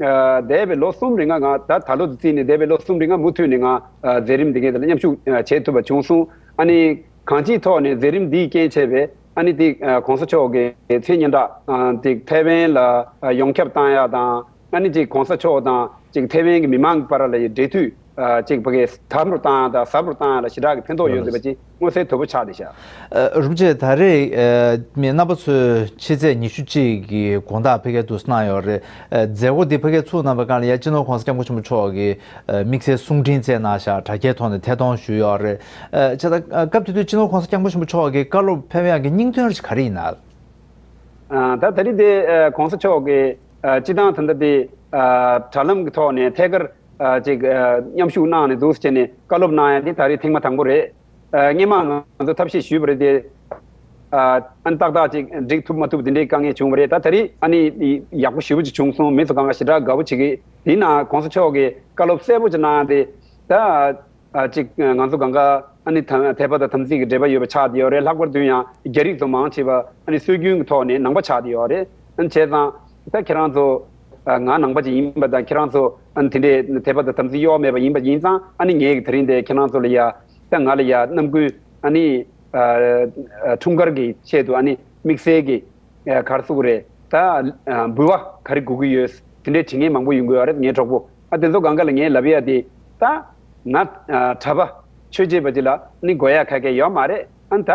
ཨ་འདས་པའི་ལོ་གསུམ་རིང་ང་ང་ད་ད་ལོ་དུ་བརྩིས་ནས་འདས་པའི་ལོ་གསུམ་རིང་ང་མུ་མཐུད་ནས་ང་ཨ་མཛད་རིམ་འདི་གའི་དེ་ལ་མཉམ་ཞུགས་ཨ་བྱེད་ཐུབ་པ་བྱུང་སོང་། ཨ་ནི་གང་ཅིའི་ཐོག་ནས་མཛད་རིམ་འདིའི་རྐྱེན་བྱས་པས་ཨ་ནི་དེ་ཨ་༸གོང་ས་མཆོག་གི་མཚན་སྙན་གྲགས་ཨ་དེ་ཐའེ་ཝན་ལ་ཨ་ཡོངས་ཁྱབ་བཏང་ཡག་དང་ཨ་ནི་ཅིག་༸གོང་ས་མཆོག་དང་ཅིག་ཐའེ་ཝན་གྱི་མི་མང་གི་བར་ལ་ཡི་འབྲེལ་མཐུད་ཨ་ཅིག་ཕ་གི་དམ་རུ་བཏང་ཡག་དང་ཟབ་རུ་བཏང་ཡག་ལ་ཞེ་དྲག་གི་ཕན་ཐོགས་ཡོད་འདུག་པ་ཅིག་མངོན་གསལ་དོད་པོ་ཆགས་བསྡད་ཤག་ཨ་རིན་པོ་ཆེ་ད་རེས་ཨ་མི་རྣམ་པ་ཚོས་ཕྱི་ཚེས་ཉི་ཤུ་གཅིག་གི་དགོང་དག་ཕ་གིར་འདུག་སེ་གནང་ཡོད་རེད། ཨ་མཛད་སྒོ་འདི་ཕ་གིར་ཚུགས་གནང་བའི་སྒང་ལ་ཡ་སྤྱི་ནོར་༸གོང་ས་༸སྐྱབས་མགོན་ཆེན་པོ་མཆོག་གིས་ཨ་དམིགས་བསལ་གསུང་འཕྲིན་བསྩལ་གནང་ཤག་དྲ་རྒྱའི་ཐོག་ནས་ཐད་གཏོང་ཞུས་ཡོད་རེད། ཨ་བྱས་ཙང་ཨ་སྐབས་དེ་དུས་སྤྱི་ནོར་༸གོང་ས་༸སྐྱབས་མགོན་ཆེན་པོ་མཆོག་གིས་བཀའ་སློབ་ཕེབས་ཡག་གི་སྙིང་དོན་རེ་ཞིག་ག་རེ་ཡིན་ན། ཨ་ད་ད་རེས་དེ་ཨ་༸གོང་ས་མཆོག་གིས་ཨ་སྤྱི་བཏང་ད་ལྟ་དེ་ཨ་དྲ་ལམ་གྱི་ཐོག་ནས་ཐད་ཀར་ཨ་ཅིག་ཨ་མཉམ་ཞུགས་གནང་ནས་འདུག་སེ་བྱས་ནས་བཀའ་སློབ་གནང་ཡག་དེ་ད་རེས་ཐེངས་མ་དང་པོ་རེད། ཨ་སྔོན་མ་ང་ཚོ་ཐབས་ཤེས་ཞུས་པ་རེད་དེ། ཨ་ཨ་ནི་ཏག་ཏག་ཅིག་འགྲིག་ཐུབ་མ་ཐུབ་དེ་འདྲའི་དཀའ་ངལ་བྱུང་བ་རེད། ད་ད་རེས་ཨ་ནི་ཡག་པོ་ཞེ་པོ་ཅིག་བྱུང་སོང་། མི་ཚོ་གང་ག་ཞེ་དྲག་དགའ་པོ་བྱེད་ཀྱི། དེའི་ནང་༸གོང་ས་མཆོག་གིས་བཀའ་སློབ་གསལ་པོ་ཅིག་གནང་ཡག་དེ་ད། ཨ་གཅིག་ང་ཚོ་གང་ག་ཨ་ནི་ད་དད་པ་དང་དམ་ཚིག་གི་འབྲེལ་བ་ཡོད་པ་ཆགས་བསྡད་ཡོད་རེད། ལྷག་པར་དུ་ཡང་རྒྱ་རིགས་ཚོ་མང་ཆེ་བ་ཨ་ནི་སྲོལ་རྒྱུན་གྱི་ཐོག་ནས་ནང་པ་ཆགས་བསྡད་ཡོད་རེད། ཨ་ནི་བྱས་ཙང་ད་ཁྱེད་རང་ཚོ་ཨ་ང་ནང་པ་ཅིག་ཡིན་པ་དང་ཁྱེད་རང་ཚོ་ཨ་ནི་དེ་འདྲའི་དད་པ་དང་དམ་ཚིག་གཡོ་བ་མེད་པ་ཡིན་པ་ཡིན་ཙང་ཨ་ནི་ངས་ཀྱི་དེ་རིང་འདི་ཁྱེད་རང་ཚོ་ལ་ཡ་ད་ང་ལ་ཡ་རྣམ་ཀུན་ཨ་ནི་ཨ་ཨ་འཁྲུངས་སྐར་གྱི་ཆེད་དུ་ཨ་ནི་དམིགས་བསལ་གྱི་ཨ་ག་རེ་ཟེར་དགོས་རེད། ད་ཨ་འབུལ་བ་ག་རེ་དགོས་ཀྱི་ཡོད། དེ་འདྲའི་དྲི་ངན་མང་པོ་ཡོང་གི་ཡོད་རེད། ངའི་གྲོགས་པོ་ཨ་དེ་ཚོ་གང་ག་ལ་ངས་ལབ་ཡ་དེ་ད་ང་ཨ་གྲྭ་པ་ཆོས་བྱེད་པ་ཅིག་ལ་ནི་དགོས་ཡ་ག་གེ་ཡོད་མ་རེད། ཨ་ད་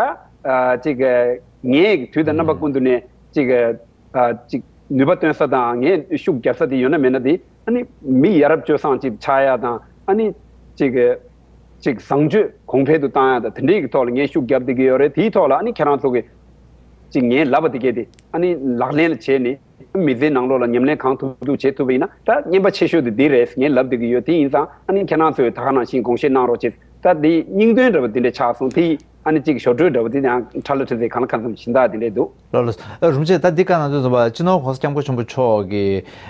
ཨ་ཅིག་ཨ་ངས་དུས་དང་རྣམ་པ་ཀུན་ཏུ་ནས་ཅིག་ཨ་ཅིག་ནུས་པ་སྟོན་ས་དང་ངས་ཤུགས་རྒྱབ་ས་དེ་ཡོད་ན་མེད་ན་དེ་ཨ་ནི་མི་ཡ་རབས་སྤྱོད་བཟང་ཅིག་ཆགས་ཡ་དང་ཨ་ནི་ཅིག་ཅིག་བཟང་སྤྱོད་གོང་འཕེལ་དུ་བཏང་ཡ་དང་དེ་འདྲའི་གི་ཐོག་ལ་ངས་ཤུགས་རྒྱབ་བསྡད་ཀྱི་ཡོད་རེད། དེའི་ཐོག་ལ་ཨ་ནི་ཁྱེད་རང་ཚོ་གི་ཅིག་ངས་ལབ་པ་དེ་གས་དེ་ཨ་ནི་ལག་ལེན་ལ་བྱས་ནས་མི་ཚེའི་ནང་ལོགས་ལ་ཉམས་ལེན་གང་ཐུབ་ཐུབ་བྱེད་ཐུབ་པ་ཡིན་ན་ད་རྔན་པ་ཆེ་ཤོས་དེ་འདི་རེད་ངས་ལབ་བསྡད་ཀྱི་ཡོད། དེ་ཡིན་ཙང་ཨ་ནི་ཁྱེད་རང་ཚོས་ད་ག་ནང་བཞིན་དགོངས་བཞེས་གནང་རོགས་བྱེད། ད་དེ་སྙིང་དོན་འདྲ་བོ་དེ་འདྲ་ཆགས་སོང་། དེ་ཨ་ནི་གཅིག་ཞོར་འཕྲོས་འདྲ་བོ་དེ་ཡང་ཁྲ་ལ་ཁྲི་ཚེ་གང་ལ་གང་འཚམ་སྦྱིན་བདག་དེ་འདྲས་འདུག་ལགས་ལགས། ཨ་རིན་པོ་ཆེ་ད་འདི་ག་ནང་དུ་འཛོམས་པ་སྤྱི་ནོར་༸གོང་ས་༸སྐྱབས་མགོན་ཆེན་པོ་མཆོག་གི་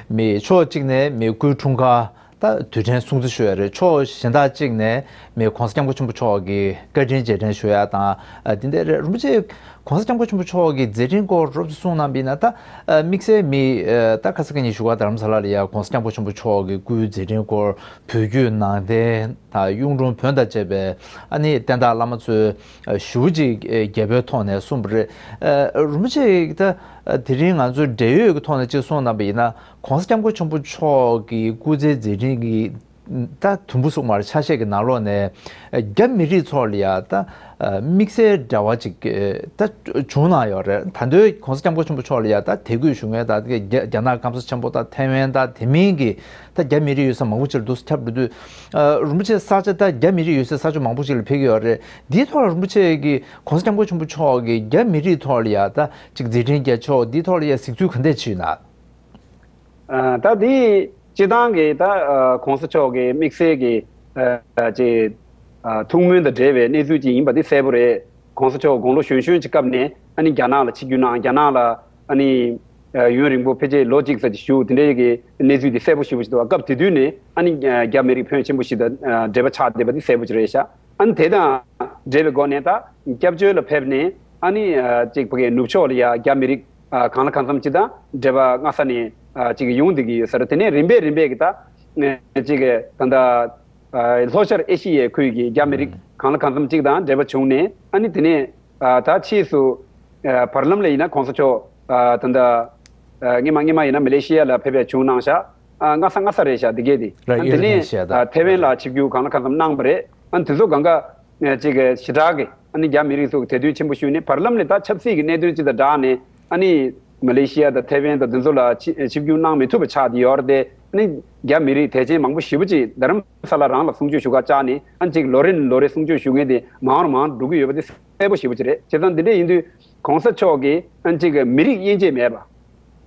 མི་ཕྱོགས་གཅིག་ནས་མི་སྐུའི་འཁྲུངས་སྐར་ད་དུས་དྲན་སྲུང་བརྩི་ཞུ་ཡ་རེད། ཕྱོགས་གཞན་དག་གཅིག་ནས་མི་༸གོང་ས་༸སྐྱབས་མགོན་ཆེན་པོ་མཆོག་གི་བཀའ་དྲིན་རྗེས་དྲན་ཞུ་ཡ་དང་ཨ་འདི་འདྲ་རེད། རིན་པོ་ཆེ་༸གོང་ས་༸སྐྱབས་མགོན་ཆེན་པོ་མཆོག་གི་མཛད་འཕྲིན་སྐོར་རོབ་ཙམ་གསུངས་གནང་པ་ཡིན་ན་ད་ཨ་དམིགས་བསལ་མི་ཨ་ད་ཁ་ས་ཁ་ཉིན་བཞུགས་སྒར་རྡ་རམ་ས་ལ་ལ་ཡ་༸གོང་ས་༸སྐྱབས་མགོན་ཆེན་པོ་མཆོག་གི་སྐུའི་མཛད་འཕྲིན་སྐོར་བོད་བརྒྱུད་ནང་བསྟན་དང་གཡུང་དྲུང་བོན་དང་བཅས་པའི་ཨ་ནི་བསྟན་བདག་བླ་མ་ཚོས་ཨ་ཞུ་ཅིག་ཨ་རྒྱས་པོའི་ཐོག་ནས་གསུངས་པ་རེད། ཨ་རིན་པོ་ཆེ་ད་ཨ་དེ་རིང་ང་ཚོའི་འབྲེལ་ཡོད་ཀྱི་ཐོག་ནས་ཅིག་གསུངས་གནང་པ་ཡིན་ན་༸གོང་ས་༸སྐྱབས་མགོན་ཆེན་པོ་མཆོག་གི་སྐུ་ཚེའི་མཛད་འཕྲིན་གྱི་ ད་དུམ་བུ་གསུམ་མར་ཆ་ཤས་ཀྱི་ནང་ལོགས་ནས་རྒྱ་མི་རིགས་ཚོ་ལ་ཡ་ད་དམིགས་བསལ་འབྲེལ་བ་ཅིག་ད་བྱུང་གནང་ཡོད་རེད། ད་དུང་གོང་ས་སྐྱབས་མགོན་ཆེན་པོ་མཆོག་ལ་ཡ་ད་དད་གུས་ཞུ་མཁན་ད་རྒྱ་རྒྱ་ནག་སྐམ་ས་ཆེན་པོ་ད་ཐའེ་ཝན་ད་དེ་མིན་གྱི་ད་རྒྱ་མི་རིགས་ཡོད་ས་མང་པོ་ཅིག་ལ་འདུག་སེ་ཁྱབ་འགྲོ་དུས། རིན་པོ་ཆེ་ས་ཆ་ད་རྒྱ་མི་རིགས་ཡོད་སའི་ས་ཕྱོགས་མང་པོ་ཅིག་ལ་ཕེབས་ཀྱི་ཡོད་རེད། འདིའི་ཐོག་ལ་རིན་པོ་ཆེ་གིས་གོང་ས་སྐྱབས་མགོན་ཆེན་པོ་མཆོག་གིས་རྒྱ་མི་རིགས་ཐོག་ལ་ཡ་ད་ཅིག་མཛད་འཕྲིན་རྒྱས་ཕྱོགས་འདིའི་ཐོག་ལ་ཡ་གཟིགས་ཚུལ་ག་འདྲས་ཅིག་ཡོད་ན། ཨ། ད་དེ་སྤྱི་བཏང་གི་ད་ཨ་གོང་ས་མཆོག་གི་དམིགས་བསལ་གྱི་ཨ་ཅིག་ཨ་ཐུགས་སྨོན་དང་འབྲེལ་བའི་གནས་ཚུལ་ཅིག་ཡིན་པ་དེ་གསལ་པོ་རེད། གོང་ས་མཆོག་དགུང་ལོ་གཞོན་གཞོན་གྱི་སྐབས་ནས་ཨ་ནི་རྒྱ་ནག་ལ་ཆིབས་བསྒྱུར་གནང་། རྒྱ་ནག་ལ་ཨ་ནི་ཨ་ཡུན་རིང་པོ་ཕལ་ཆེར་ལོ་གཅིག་ཙམ་ཅིག་བཞུགས། དེ་འདྲའི་གི་གནས་ཚུལ་དེ་གསལ་པོ་ཞེ་པོ་ཞིག་འདུག་བ། སྐབས་དེ་དུས་ནས་ཨ་ནི་ཨ་རྒྱ་མི་རིགས་ཕོན་ཆེན་པོ་ཞིག་དང་ཨ་འབྲེལ་བ་ཆགས་བསྡད་པ་དེ་གསལ་པོ་ཅིག་རེད་ཤག་ཨ་ནི་དེ་དང་འབྲེལ་བའི་སྒོ་ནས་ད་སྐྱབས་བཅོལ་ལ་ཕེབས་ནས་ཨ་ནི་ཨ་ཅིག་ཕ་གིའི་ནུབ་ཕྱོགས་ལ་ཡ་རྒྱ་མི་རིགས་ཨ་གང་ལ་གང་འཚམ་ཅིག་དང་འབྲེལ་བ་སྔ་ས་ནས་ཨ་ཅིག་ཡོང་བསྡད་ཀྱི་ཡོད་ས་རེད། དེ་ནས་རིམ་པས་རིམ་པས་ཀྱི་ད་ཨ་ཅིག་ད་ལྟ་ཨ་ལྷོ་ཤར་ཨེ་ཤི་ཡའི་ཁུལ་གྱི་རྒྱ་མི་རིགས་གང་ལ་གང་འཚམ་ཅིག་དང་འབྲེལ་བ་བྱུང་ནས། ཨ་ནི་དེ་ནས་ཨ་ད་ཕྱིས་སུ་ཨ་བར་ལམ་ལ་ཡིན་ན་གོང་ས་མཆོག་ཨ་ད་ལྟ་ཨ་སྔོན་མ་སྔོན་མ་ཡིན་ན་མ་ལེ་ཤི་ཡ་ལ་ཕེབས་པ་བྱུང་གནང་ཤག་ཨ་སྔ་ས་སྔ་ས་རེད་ཤག་འདི་གས་དེ། རེད། ཨ་ནི་དེ་ནས་ཨ་ཐའེ་ཝན་ལ་ཆིབས་བསྒྱུར་གང་ལ་གང་འཚམ་གནང་བ་རེད། ཨ་ནི་དེ་ཚོ་གང་ག་ཨ་ཅིག་ཞེ་དྲག་གི་ཨ་ནི་རྒྱ་མི་རིགས་ཚོ་གི་དད་འདུན་ཆེན་པོ་ཞུས་ནས། བར་ལམ་ལ་ད་ཆབ་སྲིད་ཀྱི་གནད་དོན་ཅིག་དང་སྦྲགས་ནས་ཨ་ནི་མ་ལེ་ཤི་ཡ་དང་ཐའེ་ཝན་དང་དེ་ཚོ་ལ་ཆིབས་ཆིབས་བསྒྱུར་གནང་མི་ཐུབ་པ་ཆགས་བསྡད་ཡོད་རེད་དེ། ཨ་ནི་རྒྱ་མི་རིགས་དད་ཅན་མང་པོ་ཞེ་པོ་ཅིག་རྡ་རམ་ས་ལ་རང་ལ་གསུང་ཆོས་ཞུ་ག་བཅར་ནས། ཨ་ནི་ཅིག་ལོ་རེ་ནས་ལོ་རེ་གསུང་ཆོས་ཞུ་མཁན་དེ་མང་རུ་མང་རུ་འགྲོ་གི་ཡོད་པ་དེ་གསལ་པོ་ཞེ་པོ་ཅིག་རེད། བྱས་ཙང་འདི་འདྲ་ཡིན་དུས་གོང་ས་མཆོག་གིས་ཨ་ནི་ཅིག་མི་རིགས་དབྱེ་འབྱེད་མེད་པ།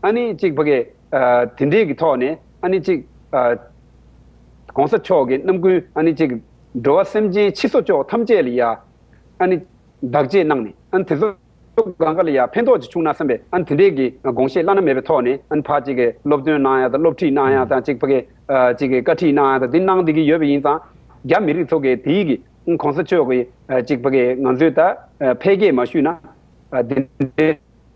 ཨ་ནི་གཅིག་ཕ་གི་ཨ་དེ་འདྲའི་གི་ཐོག་ནས་ཨ་ནི་གཅིག་ཨ་གོང་ས་མཆོག་གི་རྣམ་ཀུན་ཨ་ནི་གཅིག་འགྲོ་བ་སེམས་ཅན་སྤྱི་སོ་ཅོག་ཐམས་ཅད་ལ་ཡ་ཨ་ནི་བདག་གཅེས་གནང་ནས། ཨ་ནི་དེ་ཚོ་གང་ག་ལ་ཡ་ཕན་ཐོགས་ཅིག་བྱུང་ན་བསམ་པའི་ཨ་ནི་དེ་འདྲའི་གི་དགོངས་བཞེས་བླ་ན་མེད་པའི་ཐོག་ནས། ཨ་ནི་ཕར་གཅིག་གི་སློབ་སྟོན་གནང་ཡ་དང་། སློབ་ཁྲིད་གནང་ཡ་དང་། གཅིག་ཕ་གི་ཨ་གཅིག་གི་བཀའ་ཁྲིད་གནང་ཡ་དང་འདི་གནང་བསྡད་ཀྱི་ཡོད་པ་ཡིན་ཙང་། རྒྱ་མི་རིགས་ཚོ་གི་དེའི་གི་གོང་ས་མཆོག་གི་ཨ་གཅིག་ཕ་གི་ང་ཚོས་ད་ཨ་འཕེལ་རྒྱས་མ་ཞུས་ན་ཨ་དེ་འདྲའི་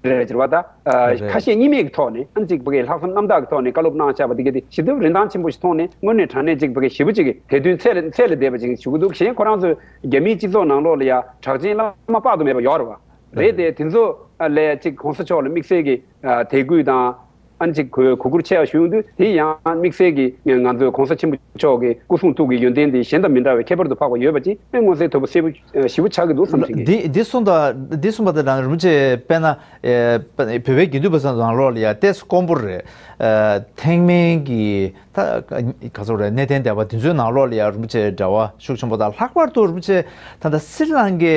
རེད་ཟེར་བ་ད། ཨ་རེད། ཁ་ཞེ་གཉིས་མེད་ཀྱི་ཐོག་ནས། ཨ་ནི་གཅིག་ཕ་གི་ལྷག་བསམ་རྣམ་དག་གི་ཐོག་ནས་བཀའ་སློབ་གནང་བཞག་པ་དེ་ག་དེ་ཞེ་དྲག་རིན་ཐང་ཆེན་པོ་ཞིག་མཐོང་ནས། དངོས་གནས་དྲང་གནས་གཅིག་ཕ་གི་ཞེ་པོ་ཅིག་གི་དད་འདུན་ཚད་ལས་ཚད་ལས་འདས་པ་ཅིག་ཞུ་གི་འདུག་གཞན་ཁོ་རང་ཚོས་རྒྱ་མིའི་སྤྱི་ཚོགས་ནང་ལོགས་ལ་ཡ་གྲགས་ཅན་བླ་མ་དཔག་ཏུ་མེད་པ་ཡོད་རེད་བ། རེད་དེ། དེ་ཚོ་ལ་གཅིག་གོང་ས་མཆོག་ལ་དམིགས་བསལ་གྱི་ཨ་དད་གུས་དང་། ཨ་ནི་གཅིག་གུས་གུས་བཀུར་ཆེ་བ་ཞུ་ཡོང་དུས། དེ་ཡང་དམིགས་བསལ་གྱི་ང་ཚོའི་གོང་ས་ཆེན་པོ་མཆོག་གི་སྐུ་གསུང་ཐུགས་ཀྱི་ཡོན་ཏན་དེ་གཞན་དང་མི་འདྲ་བའི་ཁྱད་པར་དུ་འཕགས་པ་ཡོད་པ་ཅིག་ཨེ་མངོན་གསལ་དོད་པོ་གསལ་པོ་ཞེ་པོ་ཆགས་ཀྱི་འདུག་བསམ་གྱི། འདི་འདི་གསུངས་དང་འདི་གསུངས་པ་དང་རིན་པོ་ཆེ་དཔེར་ན་ཨེ་བོད་པའི་དགེ་འདུན་པ་ཚོ་ནང་ལོགས་ལ་ཡ་ཏོག་ཙམ་དཀོན་པོ་རེད། ཨ་ཐེག་དམན་གྱི་ད་ག་ཚོད་རེད། གནས་བརྟན་སྡེ་པ་དེ་ཚོའི་ནང་ལོགས་ལ་ཡ་རིན་པོ་ཆེ་འབྲེལ་བ་ཤུགས་ཆེན་པོ་དང་། ལྷག་པར་དུ་རིན་པོ་ཆེ་ད་ལྟ་སི་རི་ལང་ཀའི་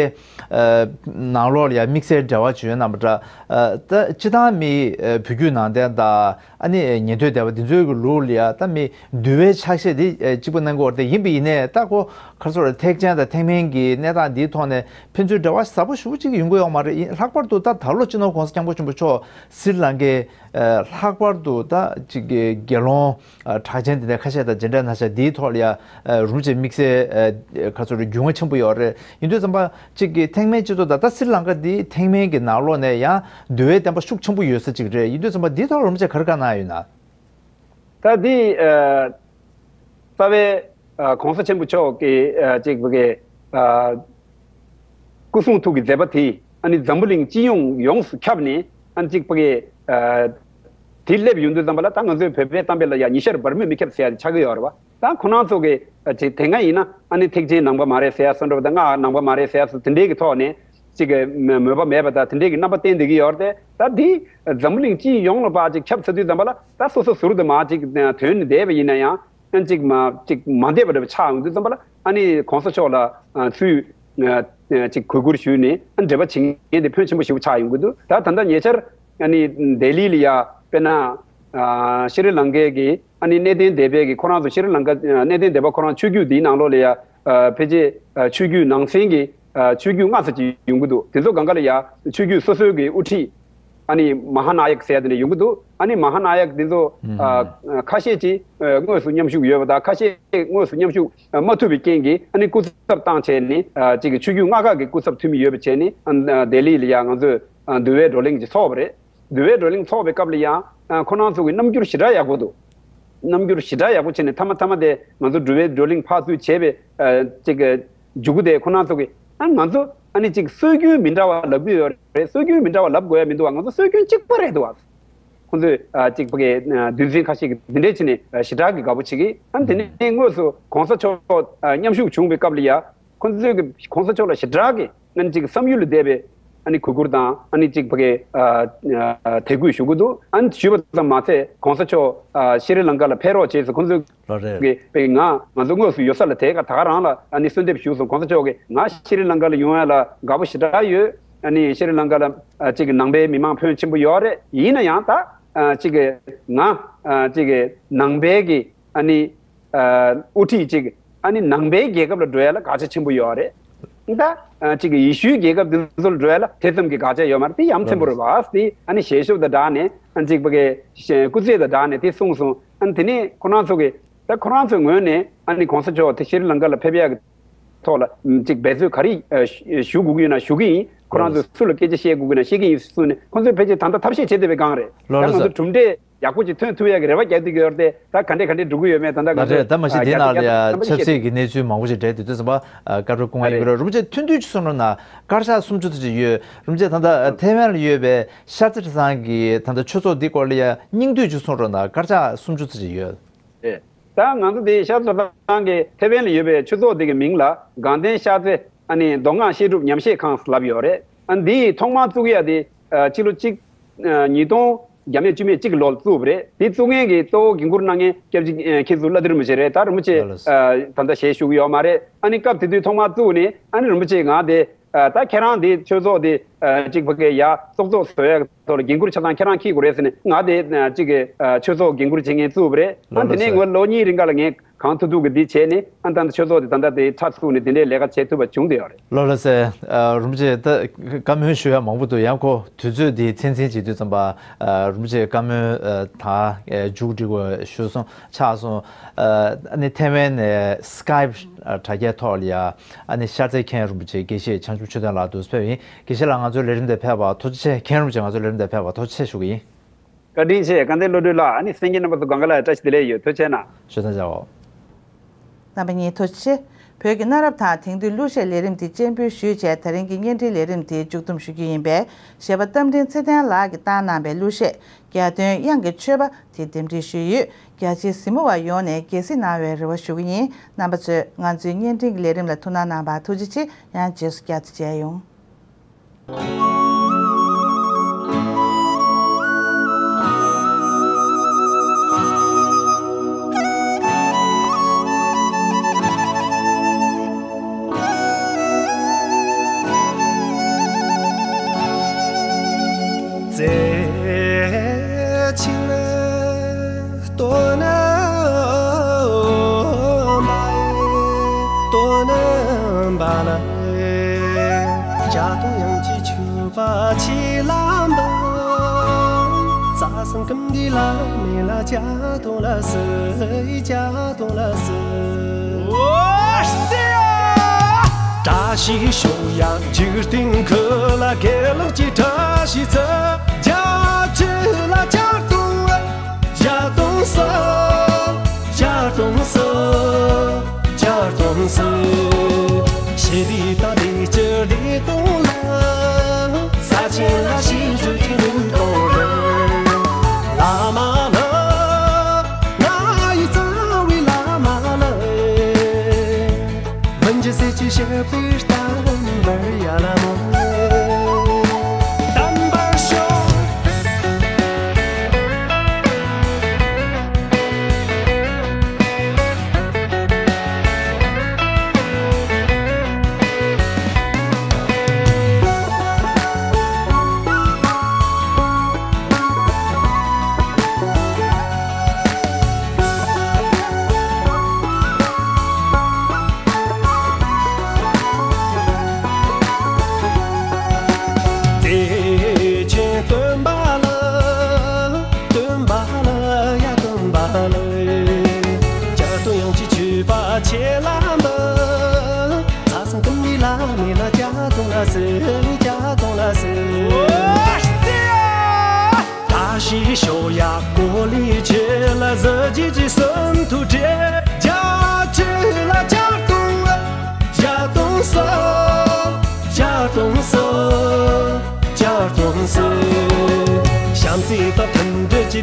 ཨ་ནང་ལོགས་ལ་ཡ་དམིགས་བསལ་འབྲེལ་བ་བྱུང་ཡོད་རྣམ་པ་འདྲ། ཨ་ད་སྤྱི་བཏང་མི་ཨ་བོད་བརྒྱུད་ནང་བསྟན་དང་། ཨ་ནི་ཉན་ཐོས་སྡེ་པ་འདི་ཚོའི་གི་ལུགས་ལ་ཡ་ད་མི་འདུལ་བའི་ཕྱག་བཞེས་འདི་ཨེ་གཅིག་པ་གནང་གི་ཡོད་རེད་དེ། ཡིན་པ་ཡིན་ནའི་ད་ཁོ་ག་རེ་ཟེར་དགོས་རེད། ཐེག་ཆེན་དང་ཐེག་དམན་གྱི་གནས་སྟངས་འདིའི་ཐོག་ནས་ཕན་ཚུན་འབྲེལ་བ་ཟབ་པོ་ཞེ་པོ་ཅིག་ཡོང་གི་ཡོད་མ་རེད། ཡིན། ལྷག་པར་དུ་ད་ད་ལོ་སྤྱི་ནོར་༸གོང་ས་༸སྐྱབས་མགོན་ཆེན་པོ་མཆོག་སི་རི་ལང་ཀའི་ཨ་ལྷག་པར་དུ་ད་ཅིག་གི་དགེ་སློང་ཨ་གྲགས་ཅན་དེ་འདྲ་ཁ་ཤས་དང་མཇལ་འཕྲད་གནང་ཤག་འདིའི་ཐོག་ལ་ཡ་ཨ་རིན་པོ་ཆེ་དམིགས་བསལ་ཨ་ག་རེ་ཟེར་དགོས་རེད། རྒྱུས་མངའ་ཆེན་པོ་ཡོད་རེད། ཡིན་དུས་ཙམ་པ་གཅིག་གི་ཐེག་དམན་སྤྱི་ཚོགས་དང་། ད་སི་རི་ལང་ཀ་འདི་ཐེག་དམན་གྱི་ནང་ལོགས་ནས་ཡང་འདུལ་བའི་བསྟན་པ་ཤུགས་ཆེན་པོ་ཡོད་ས་གཅིག་རེད། ཡིན་དུས་ཙམ་པ་འདིའི་ཐོག་རིན་པོ་ཆེ་ག་རེ་བཀའ་གནང་ཡོད་ན། ད་འདི་ཨ་རྩ་བའི་ཨ་༸གོང་ས་ཆེན་པོ་མཆོག་གི་ཨ་གཅིག་ཕ་གི་ཨ་སྐུ་གསུང་ཐུགས་ཀྱི་མཛད་པ་དེ་ཨ་ནི་འཛམ་བུ་གླིང་སྤྱི་ཡོངས་ཡོངས་སུ་ཁྱབ་ནས། ཨ་ནི་གཅིག་ཕ་གི་ཨ་དེ་སླེབས་ཡོང་དུས་ཙམ་པ་ལ། ད་ང་ཚོའི་བོད་པའི་གཏམ་དཔེ་ལ་ཡ་ཉི་ཤར་བར་མོས་མི་ཁྱབ་ཟེར་ཡ་དེ་ཆགས་ཀྱི་ཡོད་རེད་བ། ད་ཁོ་རང་ཚོ་གི་ཨ་ཅིག་དེ་སྔ་ཡིན་ན་ཨ་ནི་ཐེག་ཆེན་ནང་པ་མ་རེད་ཟེར་ཡ་བཟོ་འདྲ་བ་དང་། སྔགས་ནང་པ་མ་རེད་ཟེར་ཡ་བཟོ་དེ་འདྲའི་གི་ཐོག་ནས་ཅིག་གི་མོས་པ་མེད་པ་དང་དེ་འདྲའི་གི་རྣམ་པ་བསྟན་བསྡད་ཀྱི་ཡོད་རེད་དེ། ད་འདི་འཛམ་བུ་གླིང་སྤྱི་ཡོངས་ལ་ཕར་ཅིག་ཁྱབ་ཚར་དུས་ཙམ་པ་ལ། ད་སོ་སོ་ཟུར་དུ་མར་ཅིག་དོན་ནི་བསྡད་པ་ཡིན་ན་ཡང་། ཨ་ཅིག་མ་ཅིག་མ་བསྡད་པ་འདྲ་བ་ཆགས་ཡོང་དུས་ཙམ་པ་ལ། ཨ་ནི་གོང་ས་མཆོག་ལ་ཨ་ཚུར་ཨ་ཅིག་གུས་བཀུར་ཞུས་ནས་ཨ་འབྲེལ་བ་བྱེད་མཁན་དེ་ཕོན་ཆེན་པོ་ཞིག་ཆགས་ཡོང་གི་འདུག་ད་ད་ལྟ་ཉེ་ཆར་ཨ་ནི་ལྡི་ལི་ལ་ཡ་དཔེར་ན་ཨ་ཤྲི་ལང་ཀའི་གི་ཨ་ནི་གནས་བརྟན་སྡེ་པའི་གི་ཁོ་རང་ཚོ། ཤྲི་ལང་ཀ་ཨ་གནས་བརྟན་སྡེ་པ་ཁོ་རང་ཆོས་བརྒྱུད་འདིའི་ནང་ལོགས་ལ་ཡ་ཨ་ཕལ་ཆེར་ཨ་ཆོས་བརྒྱུད་ནང་ཚན་གྱི་ཨ་ཆོས་བརྒྱུད་ལྔ་ཙམ་ཅིག་ཡོང་གི་འདུག་དེ་ཚོ་གང་ག་ལ་ཡ་ཆོས་བརྒྱུད་སོ་སོའི་གི་དབུ་ཁྲིད་ཨ་ནི་མ་ཧཱ་ན་ཡག་ཟེར་ཡ་དེ་འདྲ་ཡོང་གི་འདུག་ཨ་ནི་མ་ཧཱ་ན་ཡག་དེ་ཚོ་ཨ་ཁ་ཤས་ཅིག་ཨ་དངོས་སུ་མཉམ་ཞུགས་ཡོད་པ་དང་། ཁ་ཤས་དངོས་སུ་མཉམ་ཞུགས་ཨ་མ་ཐུབ་པའི་རྐྱེན་གྱིས་ཨ་ནི་སྐུ་ཚབ་བཏང་བྱས་ནས། ཨ་ཅིག་གི་ཆོས་བརྒྱུད་ལྔ་ཀ་གི་སྐུ་ཚབ་འཐུས་མི་ཡོད་པ་བྱས་ནས། ཨ་ལྡི་ལི་ལ་ཡ་ང་ཚོས་ཨ་འདུལ་བའི་བགྲོ་གླེང་ཅིག་ཚོགས་པ་རེད། འདུལ་བའི་བགྲོ་གླེང་ཚོགས་པའི་སྐབས་ལ་ཡང་ཨ་ཁོ་རང་ཚོ་གི་རྣམ་འགྱུར་ཞེ་དྲག་ཡག་པོ་འདུག་རྣམ་འགྱུར་ཞེ་དྲག་ཡག་པོ་བྱས་ནས། མཐའ་མ་མཐའ་མ་དེ་ང་ཚོ་འདུལ་བའི་བགྲོ་གླེང་ཕར་ཚུར་བྱས་པའི་ཨ་ཅིག་གི་མཇུག་གུ་དེ་ཁོ་རང་ཚོ་གི་ཨ་ང་ཚོ་ཨ་ནི་ཅིག་སྲོལ་རྒྱུན་མི་འདྲ་བ་ལབ་ཀྱི་ཡོད་རེད། སྲོལ་རྒྱུན་མི་འདྲ་བ་ལབ་དགོས་ཡ་མི་འདུག་བ། ང་ཚོ་སྲོལ་རྒྱུན་གཅིག་པ་རེད་འདུག་བ། ཁོང་ཚོས་ཨ་ཅིག་ཕ་གི་ཨ་འདུལ་འཛིན་ཁ་ཤས་ཀྱིས་འདི་འདྲས་བྱས་ནས་ཨ་ཞེ་དྲག་གི་དགའ་པོ་བྱེད་ཀྱི། ཨ་ནི་དེ་ནས་དངོས་སུ་གོང་ས་མཆོག་ཨ་མཉམ་ཞུགས་བྱུང་བའི་སྐབས་ལ་ཡ། ཁོང་ཚོས་ཀྱི་གོང་ས་མཆོག་ལ་ཞེ་དྲག་གི་ཨ་ནི་ཅིག་བསམ་ཡུལ་ལས་འདས་པའི་ཨ་ནི་གུས་བཀུར་དང་ཨ་ནི་ཅིག་ཕ་གི་ཨ་ཨ་དད་གུས་ཞུ་གི་འདུག། ཨ་ནི་ཞུས་པ་ཙམ་མ་ཟད་གོང་ས་མཆོག་ཨ་ཤྲི་ལང་ཀ་ལ་ཕེབས་རོགས་བྱས་ཟེར། ཁོང་ཚོས་ལོ་རེད། གི་པའི་ང་ང་ཚོ་དངོས་སུ་ཡོད་ས་ལ་དེ་ག་ད་ག་རང་ལ་ཨ་ནི་གསོལ་འདེབས་ཞུས་སོང་། གོང་ས་མཆོག་གིས་ང་ཤྲི་ལང་ཀ་ལ་ཡོང་ཡ་ལ་དགའ་པོ་ཞེ་དྲག་ཡོད། ཨ་ནི་ཤྲི་ལང་ཀ་ལ་ཨ་ཅིག་ནང་པའི་མི་མང་ཕོན་ཆེན་པོ་ཡོད་རེད། ཡིན་ན་ཡང་ད་ཨ་ཅིག་ང་ཨ་ཅིག་ནང་པའི་གི་ཨ་ནི་ཨ་དབུ་ཁྲིད་ཅིག་ཨ་ནི་ནང་པའི་རྒྱལ་ཁབ་ལ་འགྲོ་ཡ་ལ་དགག་བྱ་ཆེན་པོ་ཡོད་རེད། ད་ཨ་ཅིག་ཡེ་ཤུའི་རྒྱལ་ཁབ་དེ་ཚོ་ལ་འགྲོ་ཡ་ལ་དེ་ཙམ་གྱི་དགག་བྱ་ཡོད་མ་རེད། དེ་ཡ་མཚན་པོ་རེད་བ། དེ་ཨ་ནི་ཞལ་ཤོབ་དང་སྦྲགས་ནས་ཨ་ཅིག་ཕ་གི་སྐུ་རྩེད་དང་སྦྲགས་ནས་དེ་གསུངས་སོང་། ཨ་ནི་དེ་ནས་ཁོ་རང་ཚོ་གི་ད་ཁོ་རང་ཚོའི་ངོས་ནས་ཨ་ནི་གོང་ས་མཆོག་དེ་ཤྲི་ལང་ཀ་ལ་ཕེབས་ཡག་གི་ཐོག་ལ་ཅིག་འབད་རྩོལ་ག་རེ་ཨ་ཞུ་ཞུ་དགོས་ཀྱི་ཡོད་ན་ཞུ་གི་ཡིན། ཁོ་རང་ཚོས་སུ་ལ་སྐད་ཆ་བཤད་དགོས་ཀྱི་ན་བཤད་ཀྱི་ཡིན་གསུངས་ནས། ཁོང་ཚོས་ཕལ་ཆེར་ད་ལྟ་ཐབས་ཤེས་བྱེད་བསྡད་པའི་སྒང་རེད། ལོ་ད་ལོ་ང་ཚོ་ཟེར། གྲུབ་འབྲས་ཡག་པོ་ཅིག་ཐོན་ཐུབ་ཡག་གི་རེ་བ་རྒྱག་བསྡད་ཀྱི་ཡོད་རེད་དེ། ད་ག་འདྲས་ག་འདྲས་འགྲོ་གི་ཡོད་མེད་ད་ལྟ་ང་ལ་ཚོས་རེད། ད་མ་གཞི་ཨ་དེའི་རྒྱ་ནང་ལ་ཡ་ཆབ་སྲིད་ཀྱི་གནས་ཚུལ་མང་པོ་ཞིག་འབྲེལ་དུས་དུས་ཙམ་པ་ཨ་བཀའ་འཁྲོལ་སྐུ་ངལ་ཡོད་ཀྱི་རེད། རིན་པོ་ཆེ་ཐུང་ཐུང་ཅིག་གསུང་རོགས་གནང་། དཀར་ཆག་སུམ་ཅུ་ཙམ་ཅིག་ཡོད། རིན་པོ་ཆེ་ད་ལྟ་ཐེ་ཝན་ལ་ཡོད་པའི་ཤར་རྩེ་གྲྭ་ཚང་གི་ད་ལྟ་ཆོས་ཚོགས་འདི་སྐོར་ལ་ཡ་སྙིང་བསྡུས་ཅིག་གསུང་རོགས་གནང་། དཀར་ཆག་སུམ་ཅུ་ཙམ་ཅིག་ཡོད། རེད། ད་ང་ཚོ་འདི་ཤར་རྩེ་གྲྭ་ཚང་གི་ཐེ་ཝན་ལ་ཡོད་པའི་ཆོས་ཚོགས་འདི་གི་མིང་ལ་དགའ་ལྡན་ཤར་རྩེ་ཨ་ནི་མདོ་སྔགས་བཤད་སྒྲུབ་ཉམས་བཞེས་ཁང་ལབ་ཡོད་རེད། ཨ་འདི་ཐོག་མར་བཙུགས་ཡ་དེ་ཨ་ཕྱི་ལོ་གཅིག་ཨ་ཉིས་སྟོང་བརྒྱ་མེད་བཅུ་མེད་གཅིག་གི་ལོར་བཙུགས་པ་རེད། དེ་བཙུགས་མཁན་གྱི་གཙོ་བོ་འགན་འཁུར་གནང་མཁན་སྐྱབས་རྗེ་ཨ་མཁན་ཟུར་བླ་བདེ་རིན་པོ་ཆེ་རེད། ད་རིན་པོ་ཆེ་ལགས་ལགས། ཨ་ད་ལྟ་ཞལ་བཞུགས་ཡོད་མ་རེད། ཨ་ནི་སྐབས་དེ་དུས་ཐོག་མར་བཙུགས་ནས་ཨ་ནི་རིན་པོ་ཆེ་ང་དེ་ཨ་ད་ཁྱེད་རང་དེ་ཆོས་ཚོགས་དེ་ཨ་གཅིག་ཕ་གི་ཡ་ཚོགས་གཙོ་བཟོ་ཡ་ཐོག་ལ་འགན་འཁུར་ཆ་ཚང་ཁྱེད་རང་འཁྱེར་དགོས་རེད་ཟེར་ནས། ང་དེ་ཨ་གཅིག་གི་ཨ་ཆོས་ཚོགས་འགན་འཁུར་བྱེད་མཁན་བཙུགས་པ་རེད། ཨ་ལོ་དེ་ལོ་ནས་ཟེར། ངོ་ལོ་གཉིས་རིང་ག་ལ་ངས་གང་ཐུབ་ཐུབ་ཀྱི་འདི་བྱས་ནས་ཨ་ད་ལྟ་ཆོས་ཚོགས་དེ་ད་ལྟ་དེ་ཁྲ་ཚུགས་ནས་དེ་འདྲའི་ལས་ཀ་བྱེད་ཐུབ་པ་བྱུང་བསྡད་ཡོད་རེད། ལོ་ལ་ཟེར། ཨ་རིན་པོ་ཆེ་ད་བཀའ་མོལ་ཞུ་ཡ་མང་པོ་འདུག། ཡང་ཁོ་དུས་ཚོད་འདི་ཚན་ཚན་བྱེད་དུས་ཙམ་པ་ཨ་རིན་པོ་ཆེ་བཀའ་མོལ་ཨ་ད་ཨ་མཇུག་སྒྲིལ་དགོས་ཞུ་སོང་ཆགས་སོང་། ཨ་ཨ་ནི་ཐེ་ཝན་ནས་སི་ཀའེབ་ཨ་དྲ་རྒྱའི་ཐོག་ལ་ཡ་ཨ་ནི་ཤར་རྩེ་མཁན་རིན་པོ་ཆེ་དགེ་བཤེས་བྱང་ཆུབ་ཆོས་ལྡན་ལགས་འདུག་ཕེབས་ཡིན། དགེ་བཤེས་ལགས་ང་ཚོའི་ལས་རིམ་དེ་ཕེབས་པར་ཐུགས་རྗེ་ཆེ། མཁན་རིན་པོ་ཆེ་ང་ཚོའི་ལས་རིམ་དེ་ཕེབས་པར་ཐུགས་རྗེ་ཆེ་ཞུ་གི་ཡིན། བཀའ་དྲིན་ཆེ། དགའ་ལྡན་བློ་གྲོས་ལགས། ཨ་ནི་གསན་མཁན་རྣམ་པ་ཚོ་སྒང་ག་ལ་བཀྲ་ཤིས་བདེ་ལེགས་ཡོད། ཐུགས་རྗེ་གནང་། ཞུ་དང་བྱའོ། རྣམ་པ་གཉིས་ཐུགས་རྗེ་ཆེ། བོད་ཀྱི་གནའ་རབས་དང་དེང་དུས་གླུ་གཞས་ལས་རིམ་འདི་སྤྱན་འབུལ་ཞུས་བྱས། ད་རིང་གི་བརྙན་འཕྲིན་ལས་རིམ་འདི་མཇུག་བསྡོམས་ཞུ་རྒྱུ་ཡིན་པས། གཞས་པ་རྟ་མགྲིན་ཚེ་བརྟན་ལགས་ཀྱིས་བཏང་གནང་བའི་གླུ་གཞས་རྒྱལ་དོན་དབྱངས་ཀྱི་མཆོད་པ་དེ་རྟེན་འབྲེལ་ཞུས་ཡོད། རྒྱ་ཆེའི་གཟིགས་མོ་བ་ཡོངས་ནས་དགྱེས་གཟིགས་གནང་བའི་རེ་བ་ཞུ་གི་ཡིན། རྣམ་པ་ཚོས་ང་ཚོའི་བརྙན་འཕྲིན་གྱི་ལས་རིམ་ལ་ཐུགས་སྣང་གནང་བར་ཐུགས་རྗེ་ཆེ། ཡང་རྗེས་སུ་བསྐྱར་དུ་མཇལ་ཡོང་།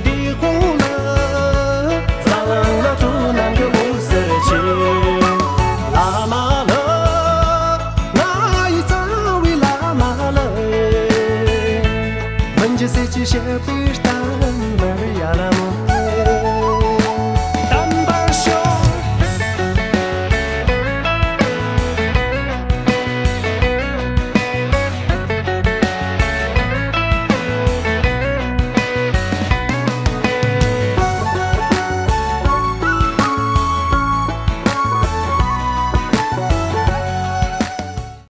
དེའི་དགུང་ལ་རྩ་ལང་ལ་གྲོ་ནང་གི་འོད་ཟེར་ཆེ། བླ་མ་ལགས། ང་ཡི་རྩ་བའི་བླ་མ་ལགས། མི་འཇིགས་སྲིད་ཀྱི་གཤེགས་པའི་